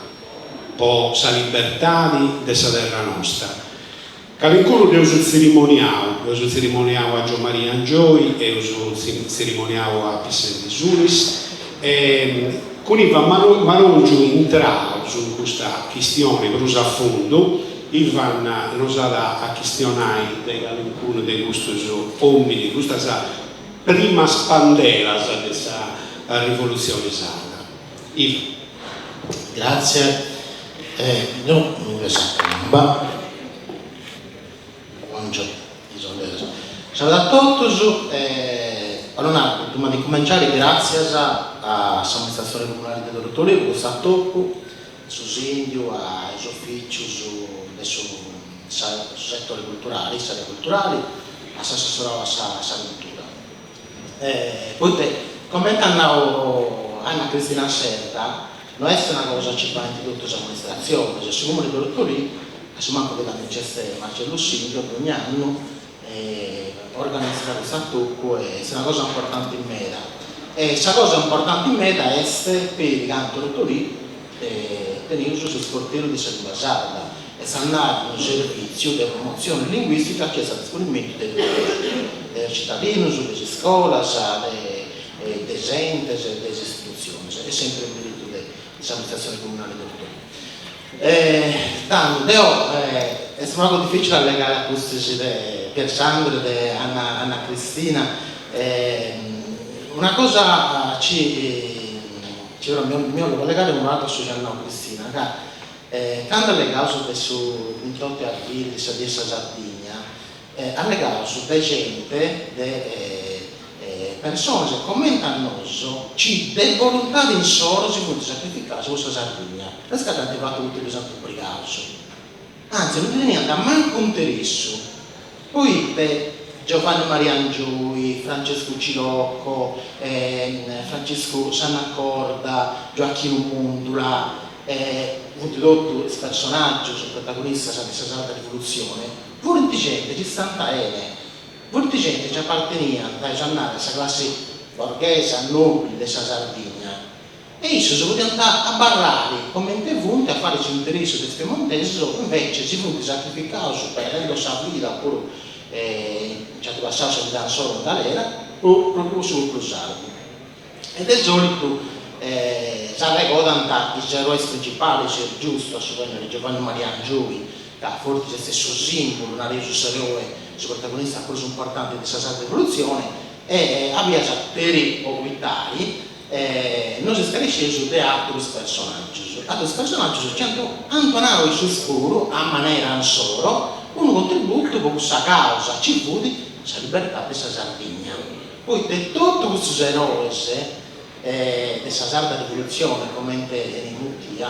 po sa libertadi de sa terra nosta? Calincunu dd'eus tzirimoniau, eus tzirimoniau a Giommaria Angioy, eus tzirimoniau a Pissenti Sunis e cun Ivan Marongiu intraus in custa chistioni prus a fundu, Ivan nos at a chistionai de calincunu de custus ominis, custas primas pandelas de sa rivolutzioni sarda. Ivan. Grazie. No, sa Salve a totus, allora prima de cumenciare gràtzias a s'amministratzione comunale de Tortolì po custu atopu, su sìndiu, a is ufìcius de su setore culturali, s'area culturali, a s'assessorau a sa cultura. Poita, comente at nau Anna Cristina Serra, no est una cosa chi faint totu is amministratzionis, su Comunu de Tortolì, a su mancu de candu nc'est Marcellu Sìndiu, dogna annu organizat custu atopu e est una cosa importanti meda. E sa cosa importanti meda est peri ca in Tortolì teneus s'isportellu de sa limba sarda, est a nai unu servìtziu de promotzioni linguìstica chi est a disponimentu de totus, de is citadinus, de is iscolas, de is entes, de is istitutzionis, est sempri in meritu de s'amministratzioni comunali de Tortolì. Tando, deo est unu pagu dificili allegare a pustis de Pier Sandro e de Anna Anna Cristina, una cosa ci ci però mi 'ollu collegare unu pagu a su chi at nau Cristina, ca cando allegaus de su bintiotto 'e abrili de sa die 'e sa Sardigna, allegaus de gente de personas comente a nosu chi de voluntade insoro si funt sacrificaus po sa Sardigna, no est ca dd'ant fatu poita ddus ant obrigaus, anzi no ndi teniant mancu interessu, poita Giovanni Maria Angioy, Francescu Cilocco, Franciscu Sanna Corda, Gioachinu Mundula, funt totu is personaggius protagonistas de sa Sarda Rivolutzione, furint genti chi istant 'ene Funt genti chi aparteniant, eus a nai, a sa classi borghesa, nobili de sa Sardigna e issus podiant abarrari comente funt a fari s'interessu de is piemontesus, invece si funt sacrificaus perdendo sa vida opuru nci ant passau sa vida insoro in galera po propriu po su populu sardu. E de solitu s'arregodant is eroes principalis, est giustu a su Giovanni Maria Angioy, ca fortzis est su simbulu, nareus s'eroe, su protagonista prus importanti de sa Sarda Rivolutzione, e a bias peri po evitari nos iscaresceus de aterus personaggius, aterus personaggius chi ant ant donau issus puru, a manera insoro, unu contributu po cussa causa chi fut sa libertadi de sa Sardigna. Poita totu custus eroes de sa Sarda Rivolutzione, comente 'enit mutia,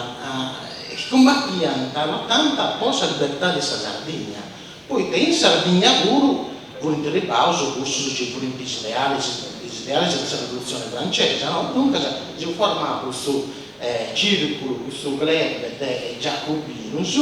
cumbatiant, lotant po sa libertadi de sa Sardigna, poita in Sardigna puru furint arribaus cussus chi furint is idealis is idealis de sa Rivolutzione Francesa, no? Duncas si fut formau custu circulu, custu club de giacobinus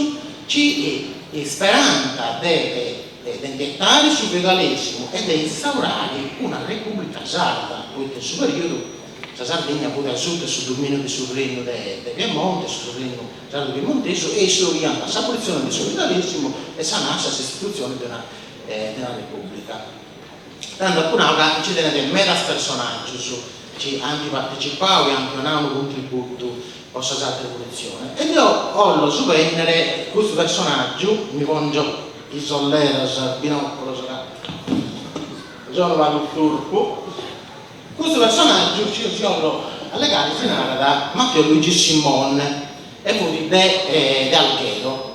chi sperant de de ndi 'etari su feudalesimu e de instaurari una Repùblica Sarda, poita in su perìodu sa Sardigna fut asuta 'e su domìniu de su Rennu de Piemonte, su Rennu Sardu Piemontesu, e issus 'oliant s'abolitzioni de su feudalesimu e sa nàscia, s'istitutzioni de una de una Repùblica. Tando apu nau ca nci tenet medas personàgius chi ant partecipau e ant donau unu contributu po sa Sarda Rivolutzione e deo 'ollo subènnere custu personàgiu, mi pongio is olleras, binòculos ca so unu pagu tzurpu. Custu personàgiu chi si 'ollo allegare si narat Matteo Luigi Simon e fut de de Alghero.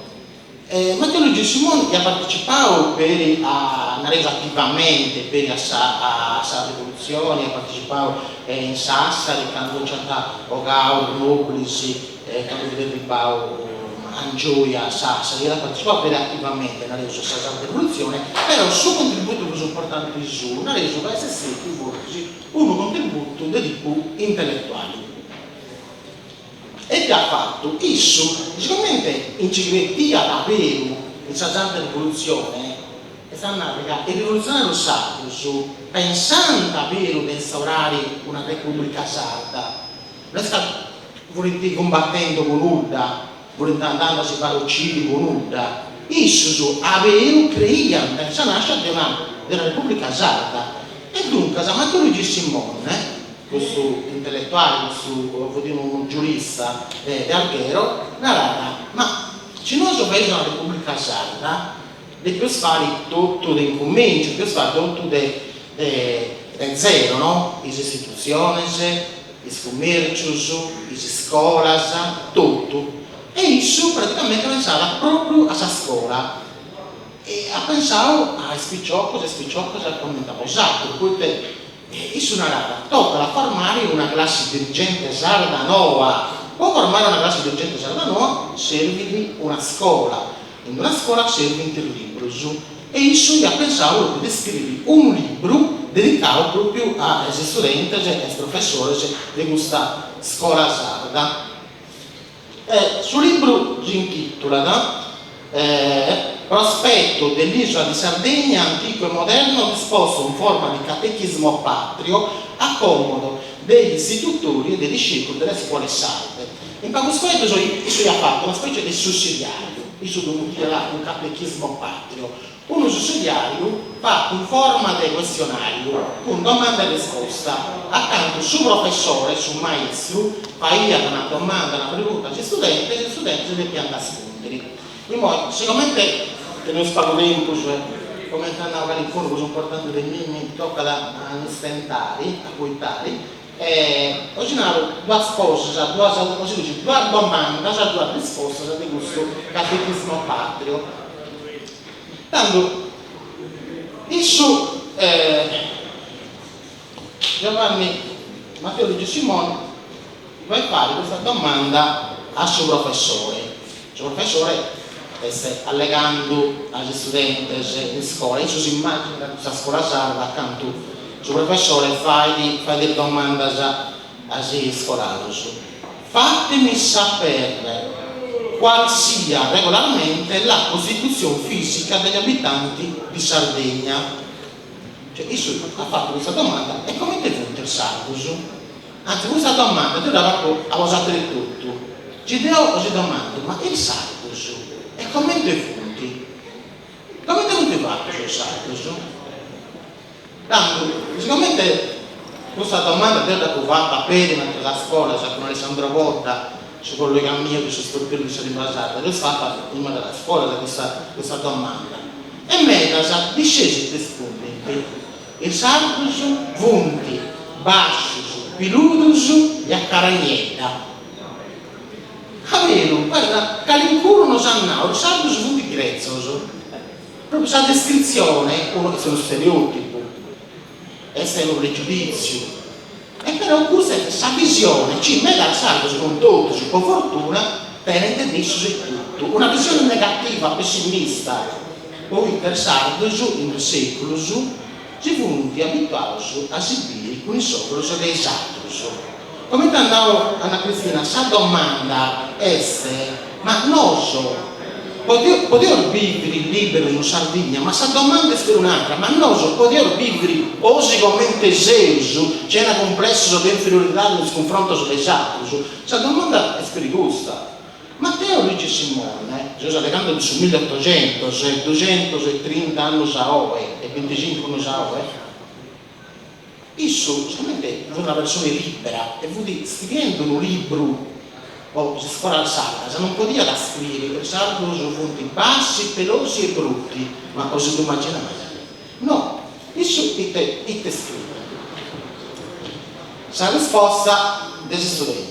Matteo Luigi Simon iat partecipau peri a, nareus attivamente, peri a sa a sa rivolutzioni, iat partecipau in Sassari candu nc'ant 'ogau is nobilis, candu fut erribau Angioy a Sassari, iat partecipau peri attivamente, nareus, a sa Sarda Rivolutzione, però su contributu prus importanti suu, nareus ca est stetiu fortzis unu contributu de tipu intellettuali. E ite at fatu? Issu, sigomente nci cretiat aberu in sa Sarda Rivolutzione, est a narrer ca is rivolutzionarios sardos pensant aberu de instaurare una Repùblica Sarda, no est ca furint cumbatendo po nudda, furint andando a si fai ociri po nudda, issus aberu creiant in sa nascia de una de una Repùblica Sarda. E duncas Matteo Luigi Simon Custu intelletuali, custu fut unu giurista de Alghero, narat, ma si nosu faeus una Repubblica Sarda, depeus fari totu de incumenciu, depeus fari totu de de zero, no? Is istitutzionis, is cummercius, is iscolas, totu. E issu praticamenti pensat propriu a sa scola e at pensau a is piciocus e is piciocas cumenti a bosatrus, poita Issu narat, tocat a formare una classe dirigente sarda noa. Po formare una classe dirigente sarda noa servit una scola, in una scola servint is librus. E issu iat pensau propriu de scriri unu libru dedicau propriu a is istudentes e a is professores de custa scola sarda. E su libru si intitulat Prospetto dell'isola di Sardegna antico e moderno disposto in forma di catechismo patrio a comodo degli istitutori e dei discepoli delle scuole sarde. In pagus fueddus issu iat fatu una specie de sussidiariu, issu ddu mutiat un catechismo patrio, Unu sussidiàriu fatu in forma de cuestionàriu cun domanda e risposta, acantu su professore, su maistru, faiat una domanda, una pregunta a is istudentes e is istudentes depiant arrespundiri. Immoi, sigomente teneus pagu tempus e comente at nau calincunu prus importanti de mimi tocat a no istentari, a coitari, osi naru duas cosas, duas, come si dice, duas domandas, duas rispostas de custu catechismo patrio. Tando issu Giovanni Matteo Luigi Simon fait fai custa domanda a su professore, su professore est allegando a is istudentes in iscola, issu s'immaginat custa scola sarda acantu su professore fait fait is domandas a is iscolanos. Fatemi sapere qual sia regolarmente la costituzione fisica degli abitanti di Sardegna. Cioè issu at fatu custa domanda e comente funt is sardus? Anzi custa domanda deu dda fatzu a bosatrus etotu, si deu osi domandu ma is sardus e comente funt? Comente funt fatus is sardus? Tandu, sigomente custa domanda deu dd'apu fata peri in ateras scolas cun Alessandro Podda, su collega miu de su sportellu de sa limba sarda, dd'eus fata in medas scolas custa custa domanda e medas discesint rispundint, is sardus funt bascius, piludus e a cara niedda. Aberu, guarda, calincunu nos at nau, is sardus funt gretzos. Propriu sa descritzione, unu est unu stereotipu, est unu pregiuditziu, e però custa est sa visione chi medas sardos, non totus po fortuna, tenent de issos etotu, una visione negativa, pessimista, poita is sardos in is seculus si funt abituaus a si biri cun is ogros de is atrus. Comente at nau Anna Cristina, sa domanda est, ma nosu podeus biviri liberus in Sardigna? Ma sa domanda est puru un'atra, ma nosu podeus biviri osi comente seus, chena cumplessos de inferioridade in is cunfrontos de is atrus? Sa domanda est peri custa. Matteo Luigi Simon, seus allegando de su milliotoxentos e duxentos e trinta annus a oi e binticincu annus a oi, issu sigomente fut una persone libera e fut scriendi unu libru po is iscolas sardas, non podiat scriri is sardus funt bassi, pelosi e brutti, ma osi ddu imaginais? No, issu ite ite scriet? Sa risposta de is istudentes.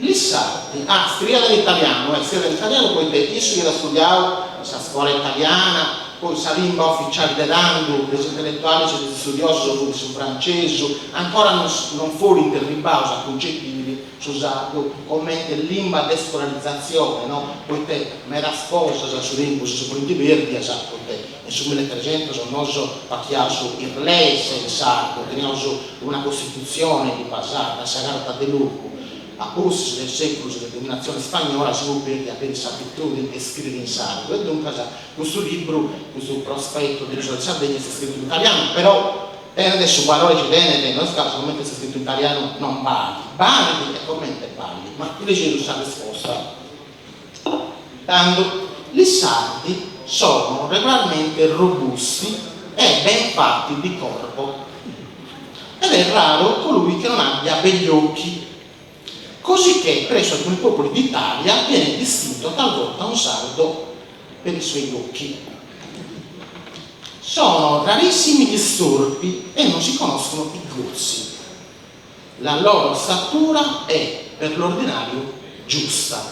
Li sardi, ah, scriiat in italianu, eh, scriiat in italianu poita issu iat studiau. In sa scola italiana, poi sa limba uficiali de tandu de is intelletualis e de is istudiosus fut su francesu, ancora non non furint erribaus a cuncepiri su sardu comente limba de scolarizatzione, no, poite medas cosas a su tempus si furint perdias, poite in su milletregentos nosu fachiaus is leis in sardu, teniaus una costitutzione in limba sarda, sa Carta de Logu, A pustis de sèculos de dominatzione ispagnola si fut pèrdia peri s'abitùdini de iscrìere in sardu e duncas custu libru, custu Prospetto dell'isola di Sardegna est iscritu in italianu, però tenet su valore chi tenet, no est ca comente est iscritu in italianu non balit, balit e comente balit, ma ti legeus sa risposta. Tando, li sardi sono regolarmente robusti e ben fatti di corpo ed è raro colui che non abbia begli occhi, cosicché presso alcuni popoli d'Italia viene distinto talvolta un sardo per i suoi occhi. Sono rarissimi gli storpi e non si conoscono i gozzi. La loro statura è, per l'ordinario, giusta.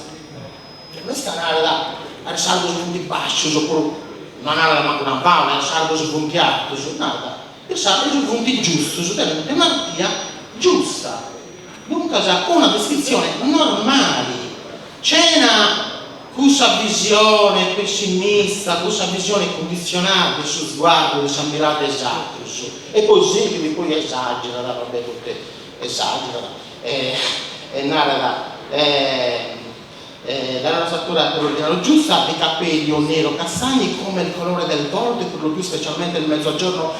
Cioè, no est ca narat ca is sardos funt bascius opuru no narat mancu una faula, is sardos funt artus, narat is sardos funt giustus, tenint un'artia giusta. Duncas una descritzione normali, cena cussa visione pessimista, cussa visione cunditzionada de su sguardu, de sa mirada de is atrus. E poi sighit, poi esagerat, va bè, poita esagerat, e narat, La loro statura per l'ordinario giusta, di capelli o neri o castani come il colore del volto e per lo più specialmente nel mezzogiorno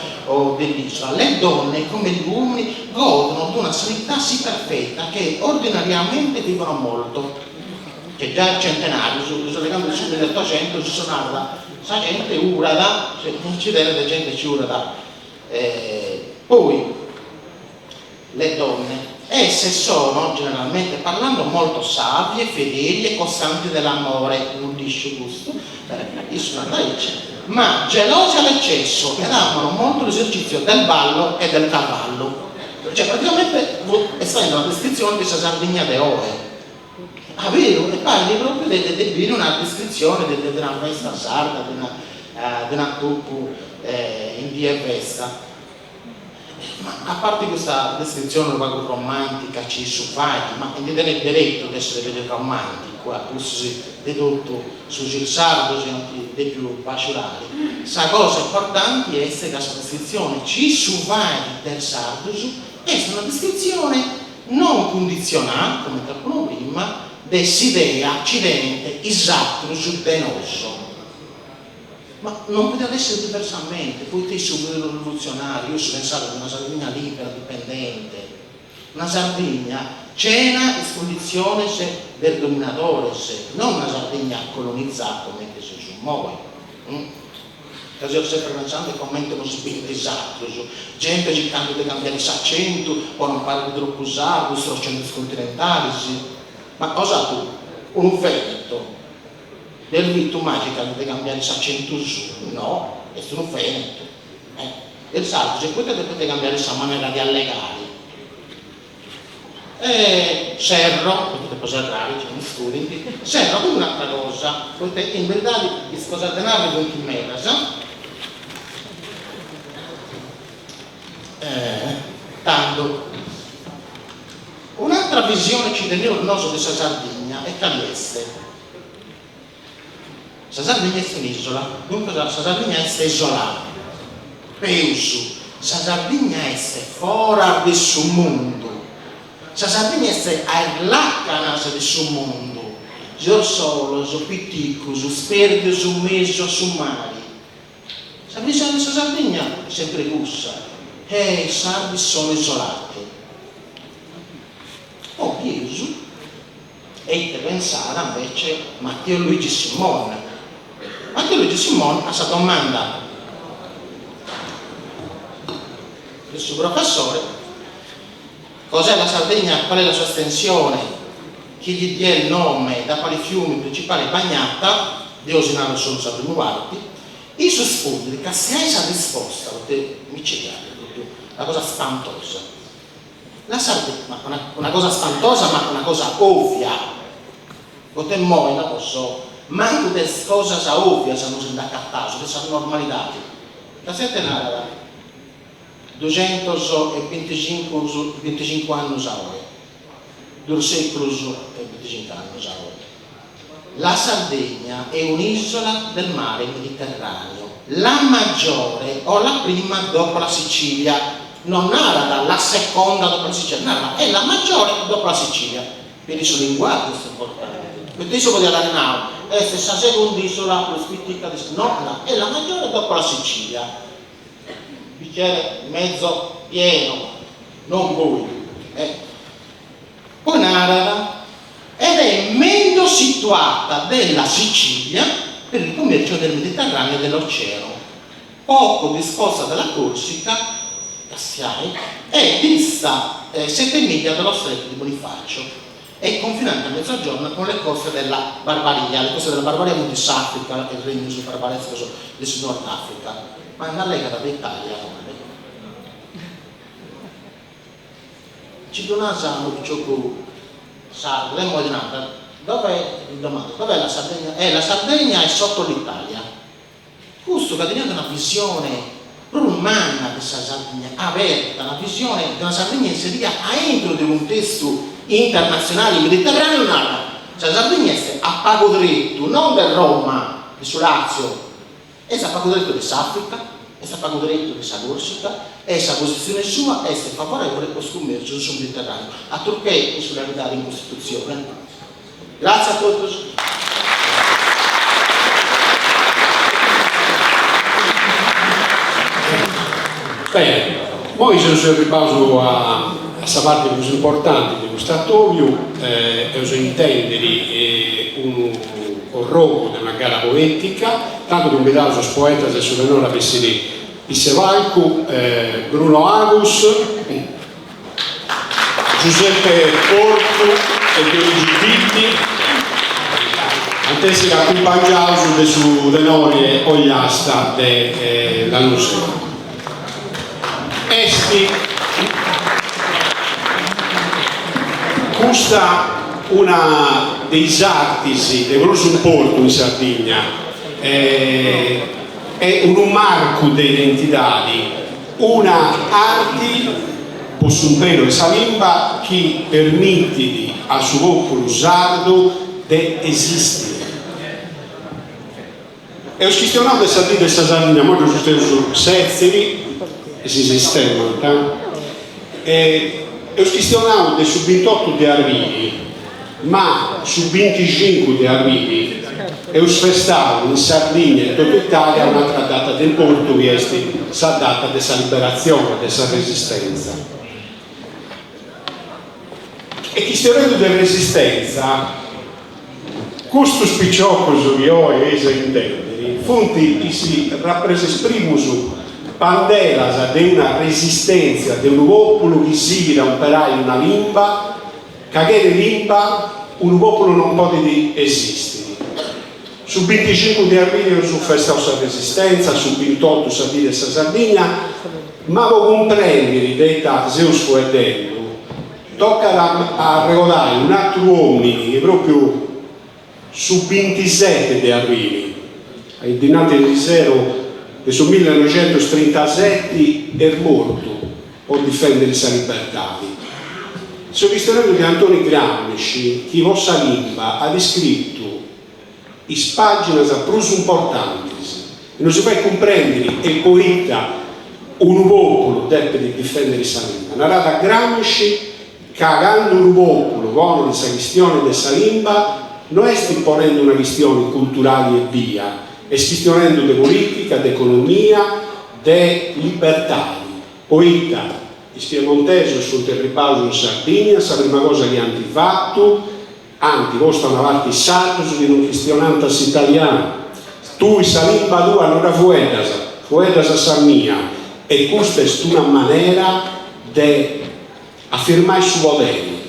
dell'isola. Le donne, come gli uomini, godono d'una sanità sì perfetta che ordinariamente vivono molto. Che già il centenario, su legando su 1800 si sonat, sa gente urat, nci tenet gente chi urat. Poi le donne, esse sono, generalmente parlando, molto savie, fedeli e costanti nell'amore, non dd'isciu custu, issu narat aici, ma gelose all'eccesso ed amano molto l'esercizio del ballo e del cavallo. Cioè praticamente est faende una descritzione de sa Sardigna de oe. Ah beru? E parit propriu de de biri una descritzione de de una festa sarda, de una de un'atopu in die 'e festa. Ma a parti custa descritzione unu pagu romantica chi issu fait, ma ndi tenet deretu de essere peri romanticu, a pustis de totu su chi is sardos iant depiu basciurare, sa cosa importanti est ca sa descritzione chi issu fait de is sardos est una descritzione non cunditzionada, comente apu nau prima, de s'idea chi tenent is atrus de nosu. Ma non podiat essere diversamente, poita issu fut unu rivolutzionariu, issu pensat una Sardigna libera, dipendente, una Sardigna cena is cunditziones de is dominadores, non una Sardigna colonizada comente seus immoi. Ca seus sempri pensande comente nosi bint is atrus, gente circande de cambiare s'acentu po non parri tropu sardu, strocende is continentalis, ma 'osatru unu veneto Dd'eis bitu mai circande de cambiare s'acentu suu? No, est unu venetu. E is sardus e poita depint cambiare sa manera de allegare? E serro, poita depu serrare, gei mi scudint, serro cun un'atra cosa, poita in beridadi is cosas de narri funt medas. Tando, un'atra visione chi teneus nosu de sa Sardigna e cali est? Sa Sardigna est un'isola, duncas sa Sardigna est isolada. Peus, sa Sardigna est foras de su mundu. Sa Sardigna est a is làcanas de su mundu. Seus solos, piticus, sperdius in mesu a su mari. Sa visione de sa Sardigna est sempri cussa, e i sardi sono isolati. Po bieus E ite pensat invece Matteo Luigi Simon? Matteo Luigi Simon a sa domanda de su professore Cos'è la Sardegna, qual è la sua estensione, chi gli diè il nome, da quali fiumi principali è bagnata, deu si naru solu sa primu parti, issu rispundit ca si ai sa risposta, poita mi ci praxit propriu, una cosa spantosa La Sardegna, ma una una cosa spantosa ma una cosa ovvia, poita immoi no po so. Mancu de is cosas òvias nos nd'acataus, de sa normalidadi. Ca ite narat duxentus e binticincu binticincu annus a oi, dus sèculus e binticincu annus a oi. La Sardegna è un'isola del mare Mediterraneo, la maggiore o la prima dopo la Sicilia. Non narat la seconda dopo la Sicilia, narat è la maggiore dopo la Sicilia. Peri su linguàgiu est importanti, poita issu podiat ai nau, est sa segunda isola prus pitica de su, no, no, è la maggiore dopo la Sicilia, bicchiere mezzo pieno, non bòidu, eh. Poi narat, ed è meglio situata della Sicilia per il commercio del Mediterraneo e dell'Oceano, poco discosta dalla Corsica, Castiai, e dista 7 miglia dallo stretto di Bonifacio e confinante a mezzogiorno con le coste della Barbaria, le coste della Barbaria funt s'Africa, is regnus barbarescos de su Nord Africa, ma nd'allegat de Italia mali. Nci ddu nas a unu piciocu sardu e immoi ti narat, dove, ddi domandas, dov'è la Sardegna? Eh la Sardegna è sotto l'Italia. Custu ca teniat una visione prus manna de sa Sardigna, aberta, una visione de una Sardigna inserida aintru de unu cuntestu internatzionali mediterraneu, narat, sa Sardigna est a pagu tretu non de Roma, de su Lazio, est a pagu tretu de s'Africa, est a pagu tretu de sa Corsica e sa positzione sua est favorevole po is cummercios in su Mediterraneu, atrus che insularidadi in Costitutzione. Gratzias a totus. Bene, moi seus arribbaus a sa parti prus importanti de custu atobiu, eus a intendiri unu orrogu de una gara poetica, tantu cumbidaus is poetas e su tenore a bessiri in su palcu, Bruno Agus, Giuseppe Porcu e Dionigi Bitti ant essiri acumpangiaus de su tenore Ogliasta de Lanusè. Est custa una de is artis de prus importu in Sardigna, est unu marcu de identidadi Una arti po s'umperu 'e sa limba chi permitit a su populu sardu de esistiri. Eus chistionau de sa dì de sa Sardigna, moi ddus deus setziri e si sistemant, e eus chistionau de su bintotu de arbili, Ma su binticincu de arbili eus festau in Sardigna e in totu Italia un'atra data de importu chi est sa data de sa liberatzione de sa Resistenza. E chistionendu de Resistenza, custus piciocus chi oi eis a intendiri funt is is primus banderas de una resistentzia de unu populu chi sighit a umperai una limba Ca chene limba unu populu non podit esistiri. Su binticincu de arbili eus festau sa Resistenza, su bintotu sa dì de sa Sardigna, ma po cumprendiri de ita seus fueddendu tocat a arregodai un'atru omini chi propriu su bintiseti de arbili, ainnantis de ariseru de su millinoixentustrintaseti est mortu po difendiri sa libertadi. Seu chistionendu de Antoni Gramsci chi po sa limba at iscritu is paginas prus importantis e nosi fait cumprendiri e poita unu populu depit difendiri sa limba. Narat Gramsci ca candu unu populu ponit sa chistioni de sa limba no est ponendu una chistioni culturali ebbia, est chistionendu de politica, de economia, de libertadi, poita is piemontesos sunt erribaus in Sardigna, sa prima cosa chi ant fatu, ant postu a una parti is sardus chi non chistionant s'italianu, tui sa limba tua non dda fueddas, fueddas sa mia, e custa est una manera de afirmai su poderi.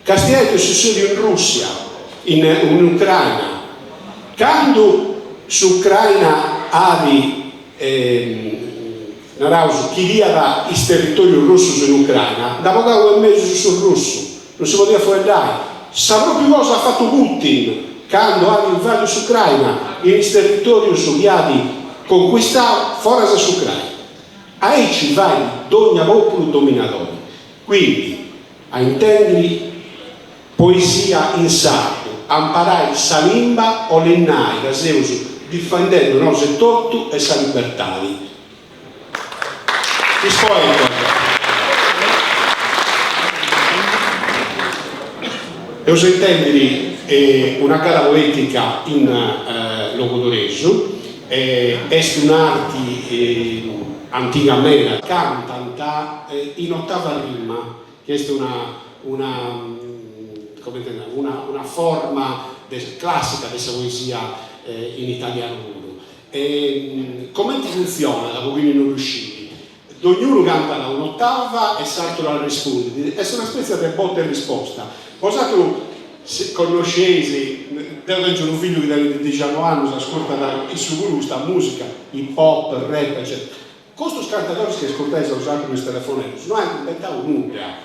Castiai ita est sussediu in Russia, in Ucraina, candu s'Ucraina at naraus chidiat is territorius russus in Ucraina, nd'at bogau de mesu su russu, non si podiat fueddai. Sa propriu cosa at fatu Putin. Candu at invadiu s'Ucraina in is territorius chi at conquistau foras de s'Ucraina. Aici fait dogna populu dominadori. Quindi, a intendiri poesia in sardu, a imparai sa limba 'olit nai ca seus difendendu nosu etotu e sa libertadi. Is poetas. Eus a intendiri una gara poetica in logudoresu, est un'arti antiga meda, cantant in otava rima, chi est una una comente nai una una forma classica de sa poesia in italianu puru E comenti funtzionat, po chini no ddu scit? Dognunu cantat un'otava e s'aturu arrespundit, est una spètzia de botta e risposta. Bosatrus connosceis, deu tengiu unu fillu chi tenit dixianoi annus, ascurtat issu puru custa musica, hip hop, rap eccetera. Custus cantadoris chi ascurtais bosatrus in is telefoneddus no ant imbentau nudda.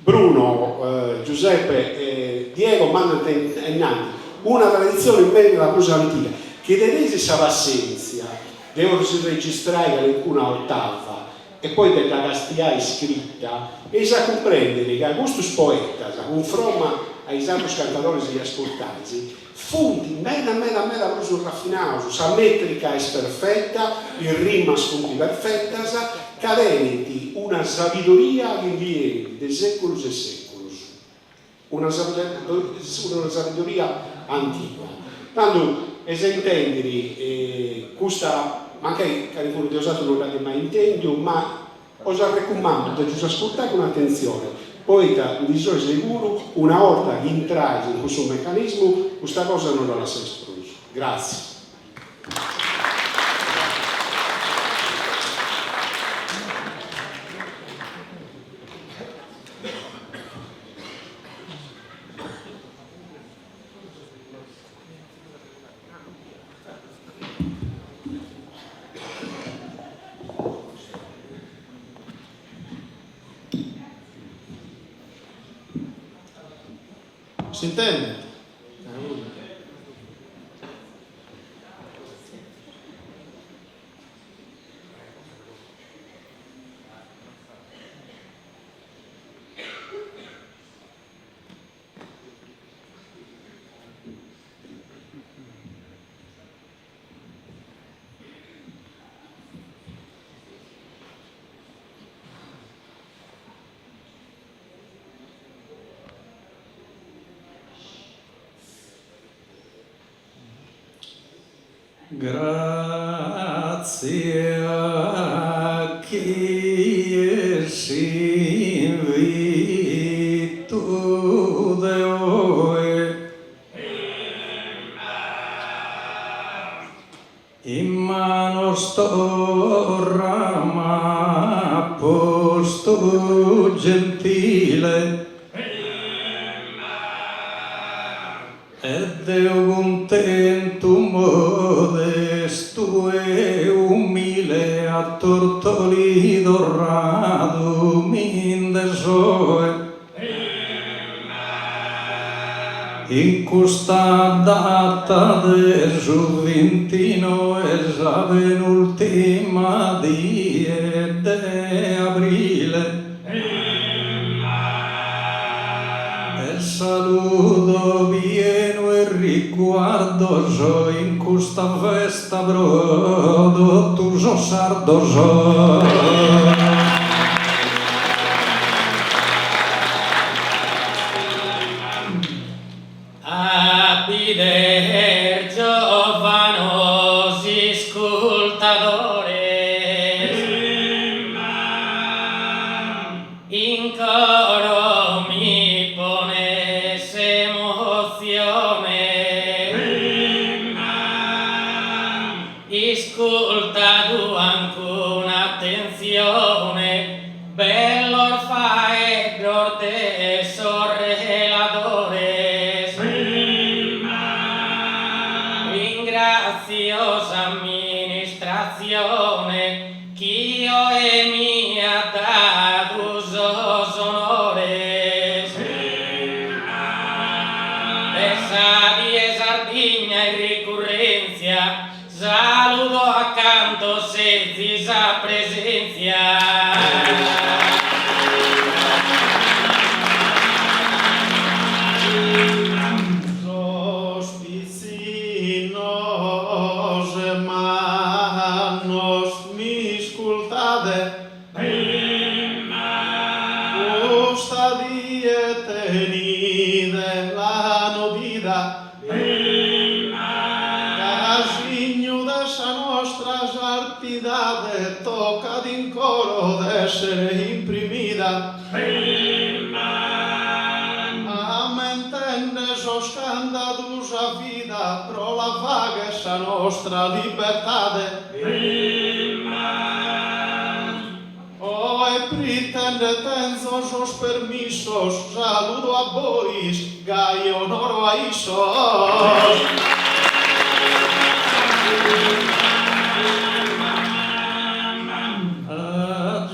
Bruno, Giuseppe e Diego mandant ainnanti una traditzioni meda prus antiga, chi teneis sa passentzia de si registrai calincuna otava e poi de dda castiai scrita, eis a cumprendiri ca custus poetas, cunfroma a is atrus cantadoris chi ascurtais, funt meda meda meda prus rafinaus, sa metrica est perfeta, is rimas funt perfetas, ca tenint una sabidoria chi ndi 'enit de seculus e seculus, una una sabidoria antiga. Tandu eis a intendiri custa, mancai calincunu de 'osatrus no dd'at mai intendiu, ma Os arrecumandu de ddus ascurtai cun atentzione, poita ndi soi seguru, una 'orta chi intrais in cussu mecanismu, custa cosa no dda lassais prus. Gràtzias. S'intendet? Grazie a chie s'invitu de oe in manos torra m'at postu gentile. E deo cuntentu, modestu e umile a Tortolì torradu mi nde soe. In custa data de su vintinoe sa penultima die de abrile. E saludo pienu 'e riguardos in custa festa pro totu sos sardos. A bider giovanos iscultadores In coro mi ponet s'emotzione Iscultadu an cun atentzione Bellos faeddos de sos reladores. Sa Die Sardigna in ricurrèntzia, saludo a cantos sezis a presèntzia. Sos pitzinnos e mannos m'iscultade. Custa die tenidela nodida. Ca signu de sa nostra sardidade tocat in coro d'essere imprimida. Ammentende sos ch'an dadu sa vida pro la fagher sa nostra libertade. Oe prite nde tenzo sos permissos saludo a bois, gai onoro a issos. A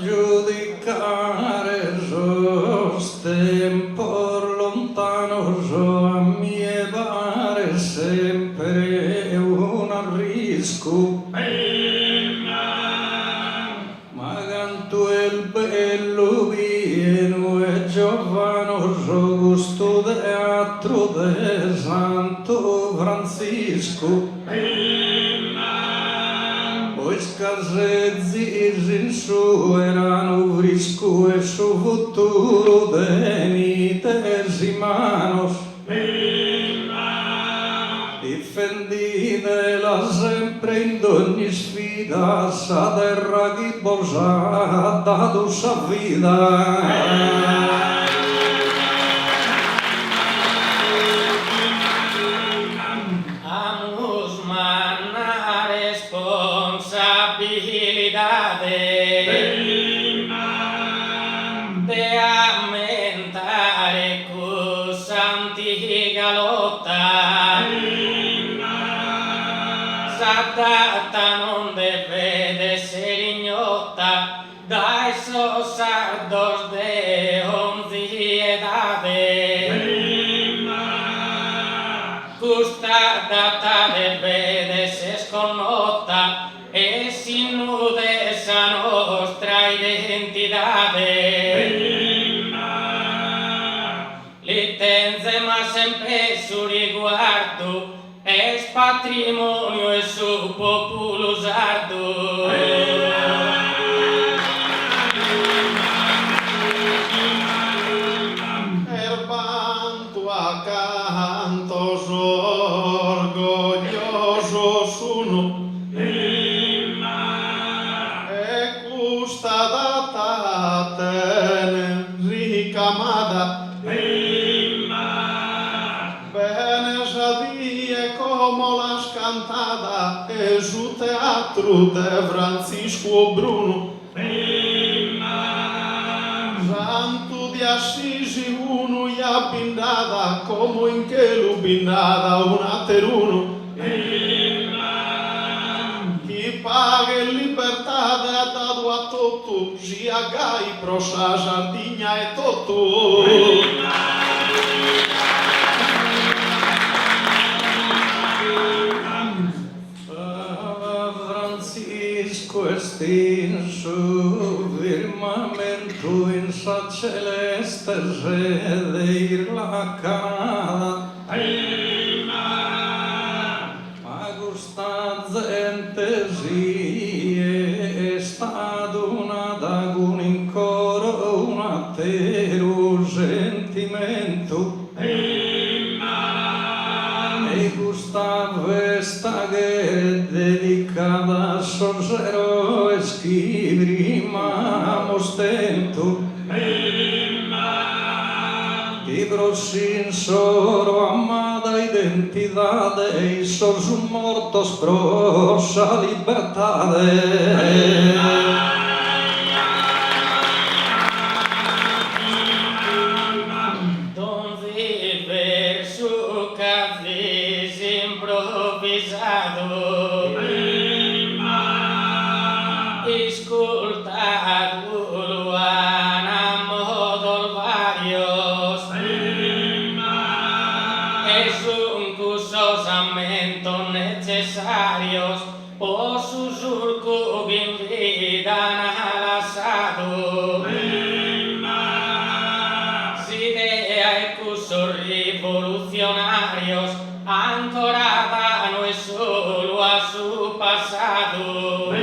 giudicare sos tempos lontanos a mie paret sempre un'arriscu. Ma cantu est bellu pienu 'e giovanos custu teatru de Santu Frantziscu. Bois ca sezis in su 'eranu friscu e su futuru tenides in manos. Difendidela sempre in dogni isfida sa terra chi bos at dadu sa vida. Amus manna responsabilidade de ammentare cuss'antiga lotta. Sa data non devet esser ignota dae sos sardos de onzi edade. Custa data devet esser connota est sinnu de sa nostra identidade. Li tenzemas sempre su riguardu, est patrimoniu 'e su populu sardu. Est bantu a cantos orgogliosos sunu. E custa data tenen ricamada. Bene sa die como l'as cantada e su teatru de Frantziscu o Brunu. Santu de Assisi unu ja bi nd'ada como in chelu bi nd'ada un'aterunu. Chi paghe e libertade at dadu a totu, siat gai pro sa Sardigna etotu. Paba Frantziscu est in su firmamentu in sa celeste sede illacanada. Ma custa zente si est adunada cun in coro un'ateru sentimentu. E custa festa cheret dedicada a sos eroes chi prima amus tentu. Chi pro s'insoro amada identidade issos sun mortos pro sa libertade. Donzi versu ch'azis improvisadu. Iscultadu lu an a modos varios e sun Elementos necessarios po su surcu chi in vida an lassadu. S'idea 'e cussos rivolutzionarios ancorada no est solu a su passadu.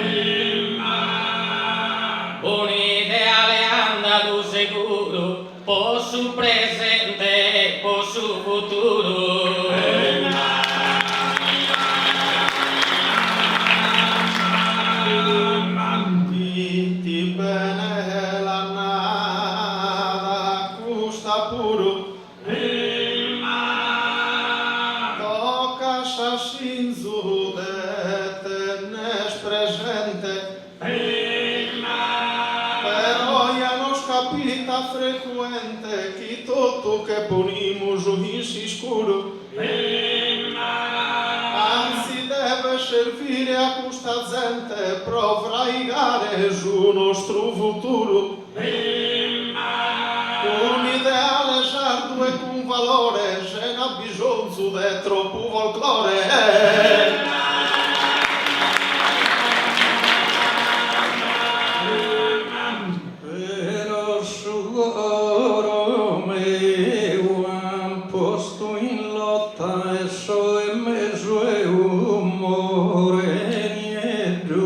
Un'ideale andadu seguru Po su presente e po su futuru. Ite bene l'at nada custa puru. Tocat s'assinzu de tenner presente. Però ja nos capitat frecuente chi totu che ponimus in s'iscuru. Anzi devet servire a custa zente pro fraigare su nostru futuru. Cun ideale sardu e cun valore sena bisonzu de tropu folclore. Però su coro meu an postu in lotta e so 'e mesu 'e umore nieddu.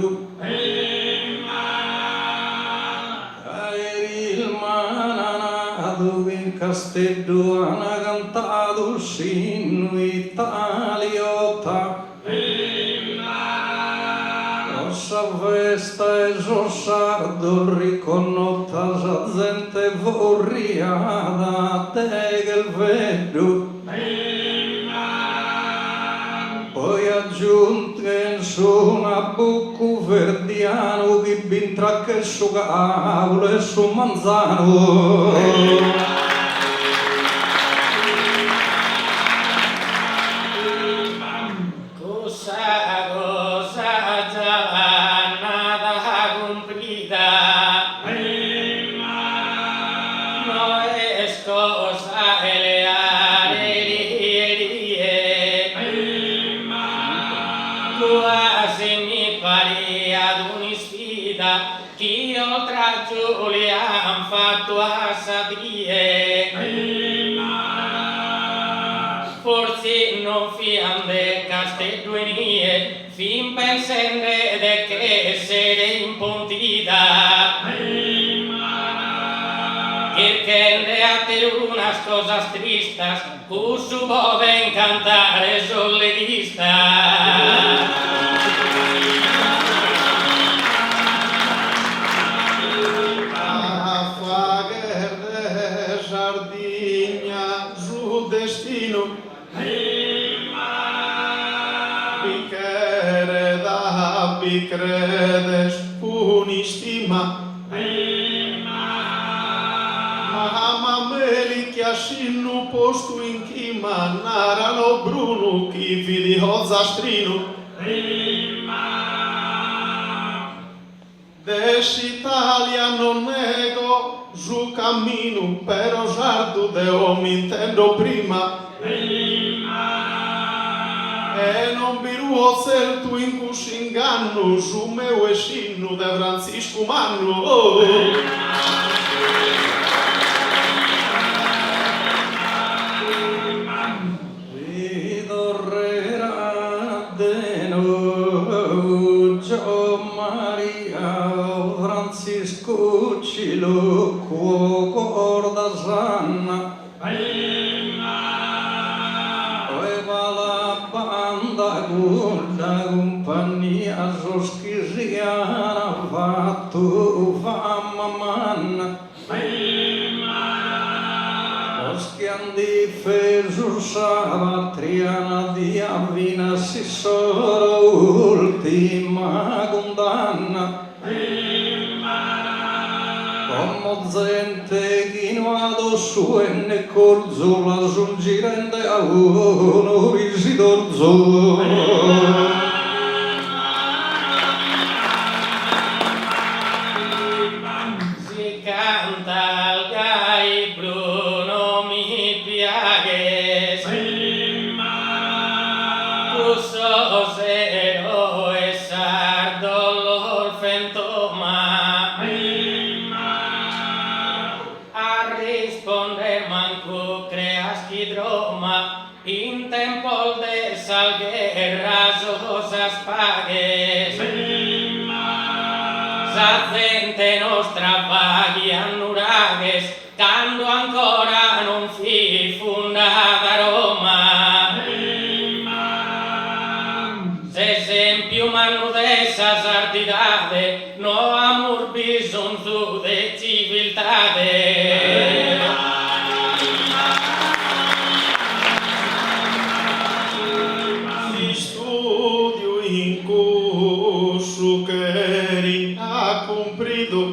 Ca eris m'ana nadu chi in Casteddu ana cantadu s'innu italiota. Pro sa festa 'e sos sardos riconnota sa zente furriada de chelveddu. Poi aggiunghen su Nabuccu verdianu chi b'intrat che su càule 'e su manzanu. Cussa cosa già l'at nada cumprida. No est cosa 'e leare rie rie. Guasi mi pariat un'isfida chi oltre a Giulia an fatu a sa die. Fortzis non fian de Casteddu inie, fin pensende de ch'essere in Pontida. Chirchende aterunas cosas tristas, cussu poden cantare sos leghistas. A fagher de Sardigna su destinu. Bi cheret a bi creder cun istima. Ma Mameli chi at s'innu postu in chima, naralo Brunu chi fit ozastrinu. De s'Italia non nego su camminu, però sardu deo m'intendo prima. E non bi ruo tzertu in cuss'ingannu, su meu est s'innu de Frantziscu Mannu. Si torrerat de nou Giommaria o Frantziscu Ciluccu o Corda Sanna o 'e Palabanda cudda cumpagnia sos chi si ana fatu fama manna. Sos chi an difesu sa patria nadia fin'a s'issoro ultima cundanna. Como zente chi no at ossu e ne corzu la sun girende a unu risidorzu. Si cantas gai Bruno mi piaghes. sos eroes sardos los fentoma. A risponder mancu creas chi droma in tempos de sas gherras o sas paghes. Sa zente nostra faghiat nuraghes Cando ancora non fit fundada Roma. S'esempiu mannu de sa sardidade no amus bisonzu de civiltade. S'istùdiu in cussu cheriat cumpridu.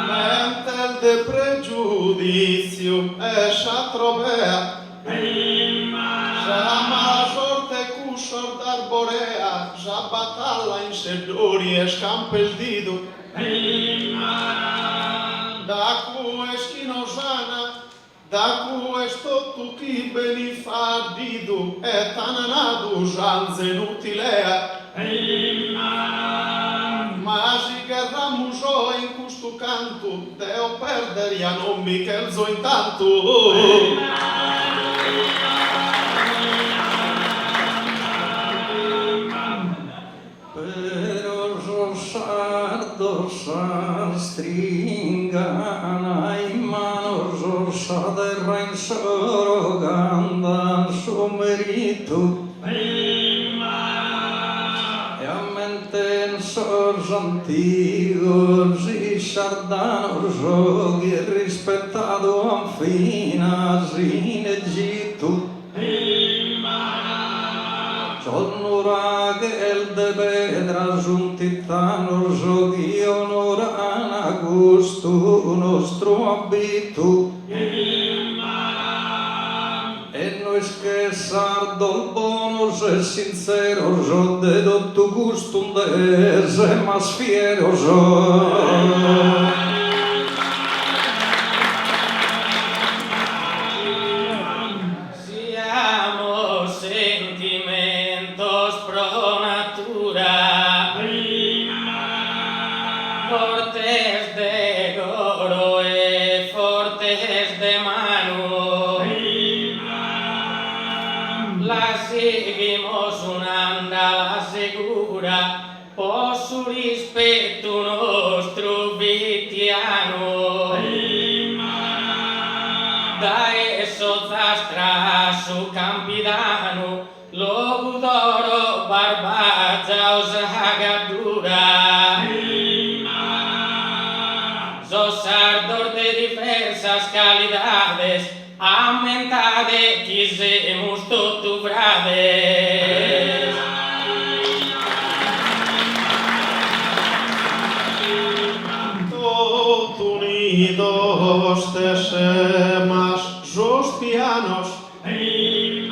Mentes de pregiudìtziu e sa trobea. Sa mala sorte 'e cussos d'Arborea sa batalla in Seddori est ch'an peldidu. Da cue est chi nos an Da cue est totu chi benit faddidu e t'ana nadu s'anzenu ti lea. Ma si gherramus oe in custu cantu deo perder ja non bi chelzo intantu. Però sos sardos s'astringana in manos sa terra insoro cand'an su meritu. E ammenten sos antigos isciardanos chi rispettadu an finas in Egitu. Sos nuraghes de pedra sunt titanos chi onoran custu nostru abitu. E nois che sardos bonos e sintzeros de totu custu nde semus fieros. Si amos sentimentos pro natura, fortes de coro e fortes de manu, la sighimos un'andala segura Po su rispetu nostru fitianu. Dae s'Ozastra a su Campidanu, Logudoro, Barbagia o sa Gaddura. Sos sardos de diversas calidades, ammentade chi semus totu frades. Totu unidos tessemas sos pianos. E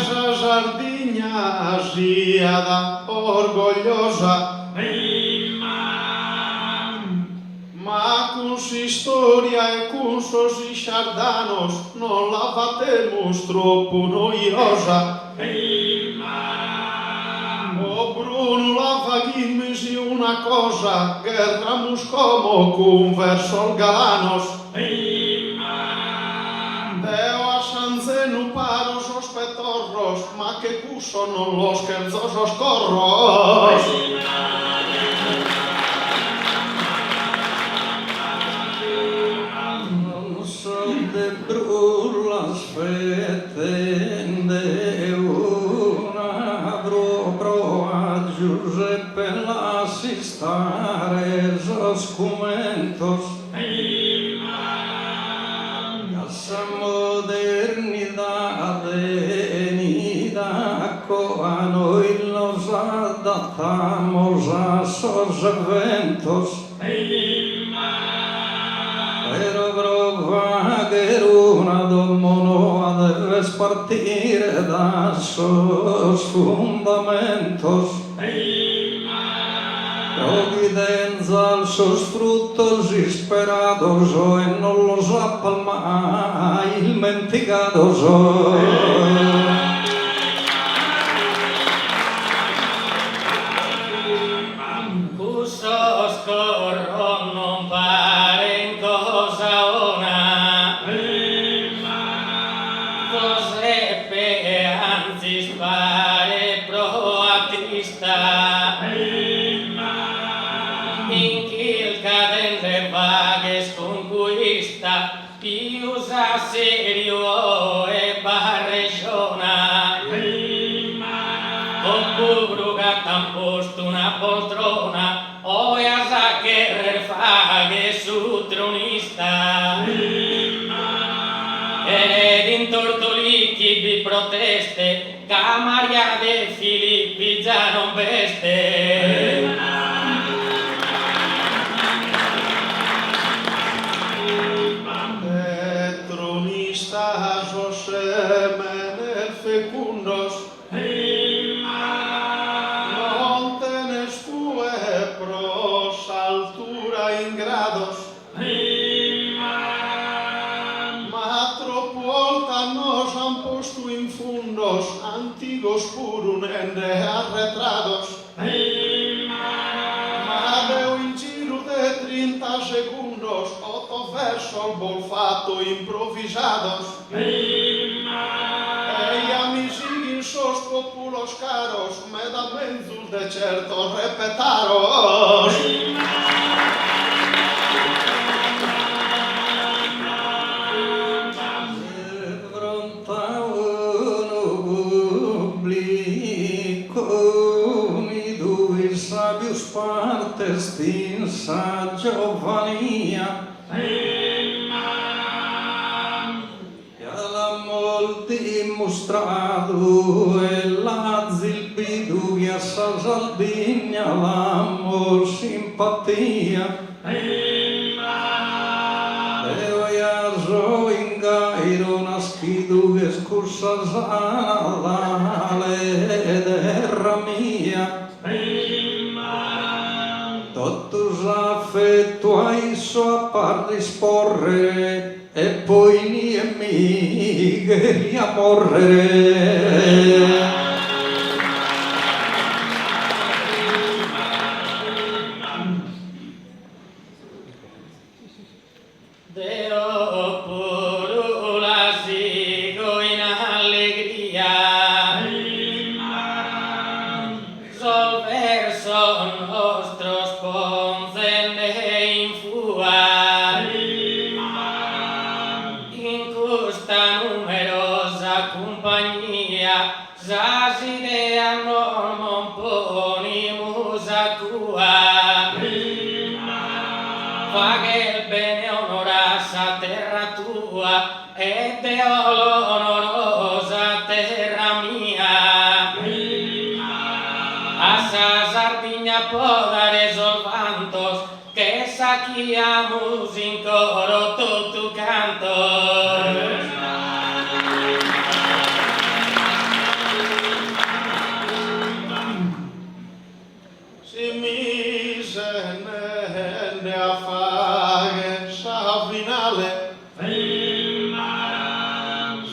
sa Sardigna siat orgogliosa. Ma cun s'istoria e cun sos isciardanos non la fatemus tropu noiosa. O Brunu la faghimis una cosa, gherramus como cun versos galanos. Deo a s'anzenu paro sos petorros, ma che cussos non los chelzo sos corros. Non so de brullas fetende una proa Giuseppe lass'istare sos cumentos. Ca sa modernidade 'enida a coa nois nos adattamos a sos eventos. Però pro fagher una domo noa deves partire da sos fundamentos. Pro chi tenzas sos fruttos isperados e non los apas mai ismentigados. pius a seriu oe b'arrejona. Oppuru ca t'an postu una poltrona oe as a cherrer fagher su tronista. Cheret in Tortolì chi bi proteste ca Maria De Filippi già non b'este. De tronista sos semenes fecundos. Non tenes tue pro s'altura in grados. Ma tropu 'oltas nos an postu in fundos, antigos puru nende arretrados. Ma deo in giru de trinta segundos oto versos bos fato improvisados. E ja mi sighin sos populos caros meda menzus de certos repetaros. De fronte a unu pubblicu unidu is sa pius parte est in sa giovania. Ja l'amos dimustradu e l'azis bidu chi a sa Sardigna l'amos simpatia. Deo ja so in Gairo naschidu ch'est cussa sa nadale terra mia. Totu s'afetu a issu ap'a rispòrrere E poi inie mi cheria mòrrere. Deo puru la sigo in allegria. Sos versos nostros ponzende in fua. In custa numerosa cumpagnia sas ideas nos non ponimus a cua. Faghes bene onora sa terra tua e deo l'onoro sa terra mia. A sa Sardigna po dare sos vantos ch'est sa chi amus in coro totu cantos. Si mi ses nende a fagher sa finale.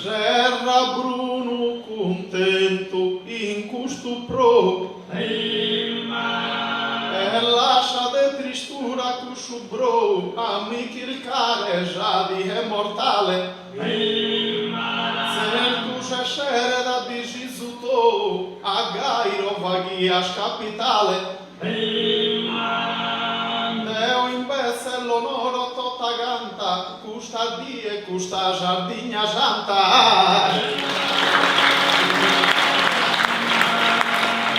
Serra Brunu cuntentu in custu prou. E lassa de tristura cussu brou a mi chircare sa die mortale. Zertu s'esseret a disizu tou a Gairo faghias capitale. Deo imbetze l'onoro tota canta custa die custa Sardigna Santa.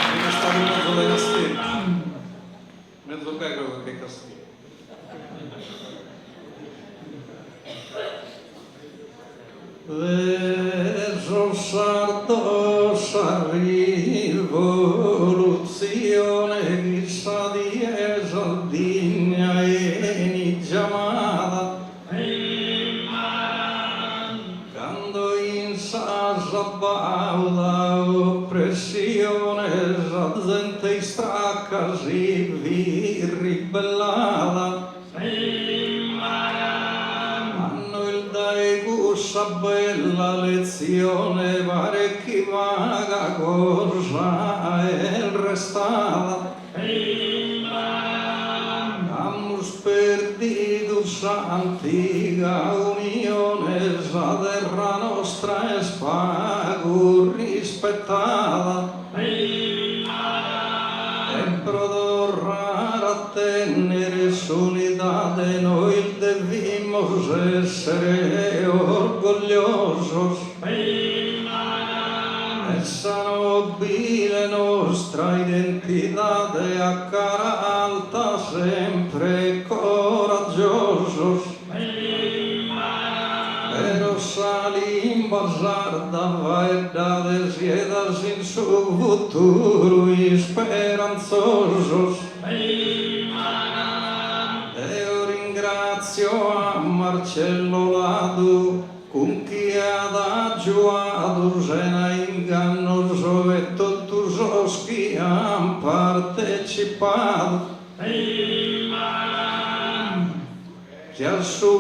Est istadu mezo de Casteddu, mezo Gairo che Casteddu. De sos sardos sa rivolutzione chi sa die Sardigna 'enit giamada cando in sa sabauda opressione sa zente istracca si fit ribellada. A nois dae cussa bella letzione paret chi paga cosa est restada. Amus perdidu s'antiga unione, sa terra nostra est pagu rispetada. E pro torrare a tènnere s'unidade nois devimos èssere. orgogliosos De sa nobile nostra identidade a cara alta sempre coraggiosos Però sa limba sarda faeddade siedas in su futuru isperanzosos. Deo ringrazio a Marcello Ladu cun chie at agiuadu sena ingannos e totu sos chi an partecipadu. Siat su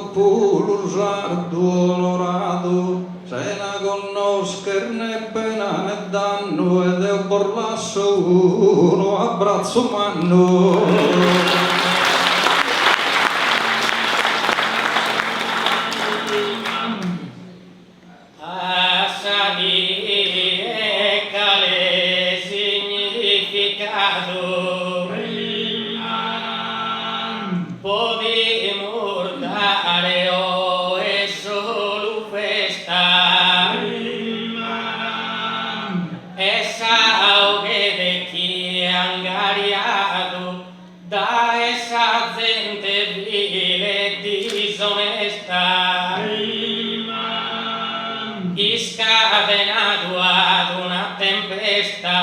populu sardu onoradu sena connoscher ne pena ne dannu e deo bos lasso unu abbratzu mannu. A sa die cale significadu podimus dare oe solu festa e sa 'oghe de chie angariadu Dae sa zente vile e disonesta. Iscadenadu at una tempesta,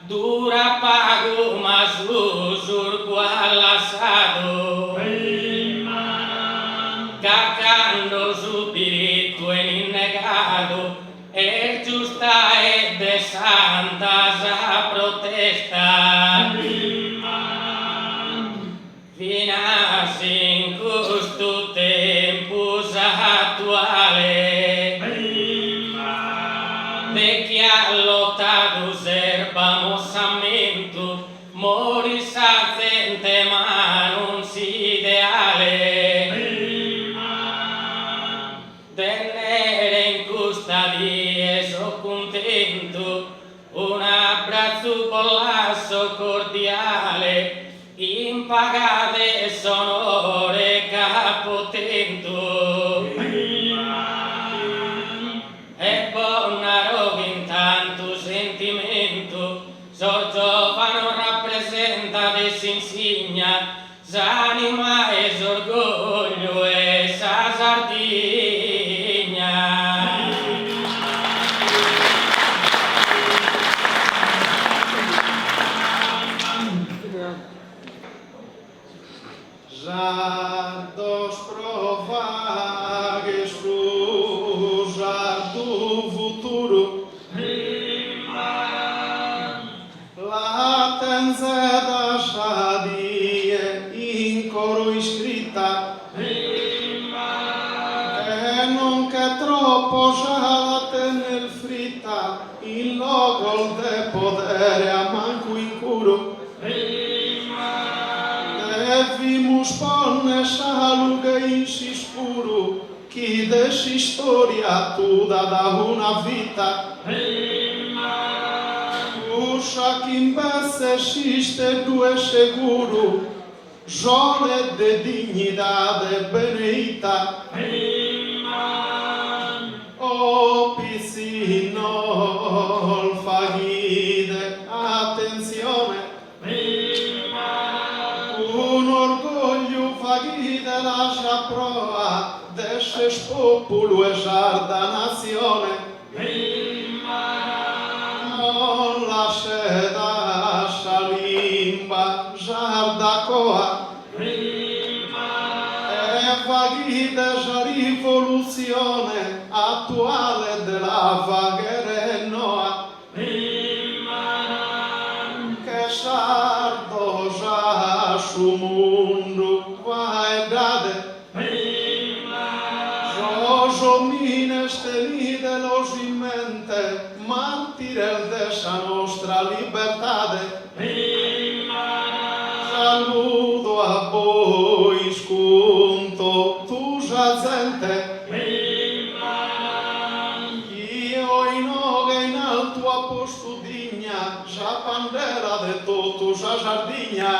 durat pagu ma su surcu at lassadu. Ca cando su diritu 'enit negadu Est giusta e de santa sa protesta. Finas in custu tempus atuale. De chie at lotadu serbamos s'ammentu Morit sa zente ma non s'ideale. De nere in custa die so cuntentu, un'abbratzu bos lasso cordiale, in paga de s'onore ch'apo tentu. E bos naro chin tantu sentimentu, sos giovanos rappresentades s'insigna, S'anima e s'orgogliu 'e sa Sardigna. Sardos pro fagher su sardu futuru. La tenzedas sa die in coro iscrita. E non che tropos a la tenner frita in logos de podere a mancu incuru. Devimus ponner sa lughe in s'iscuru Chi de s'istoria tudat una fita. Cussa chi imbetze s'isteddu est seguru, sole de dignidade beneita. O pitzinnos faghide atentzione. Cun orgogliu faghidela sa proa d'esser populu 'e sarda natzione. Non lassedas sa limba sarda coa. E faghide sa rivolutzione atuale de la faghere noa. Che sardos a su mundu faeddade. Sos omines tenidelos in mente, martires de sa nostra libertade. Saludo a bois cun totu sa zente. Chi oe inoghe in altu at postu digna sa bandera de totu sa Sardigna.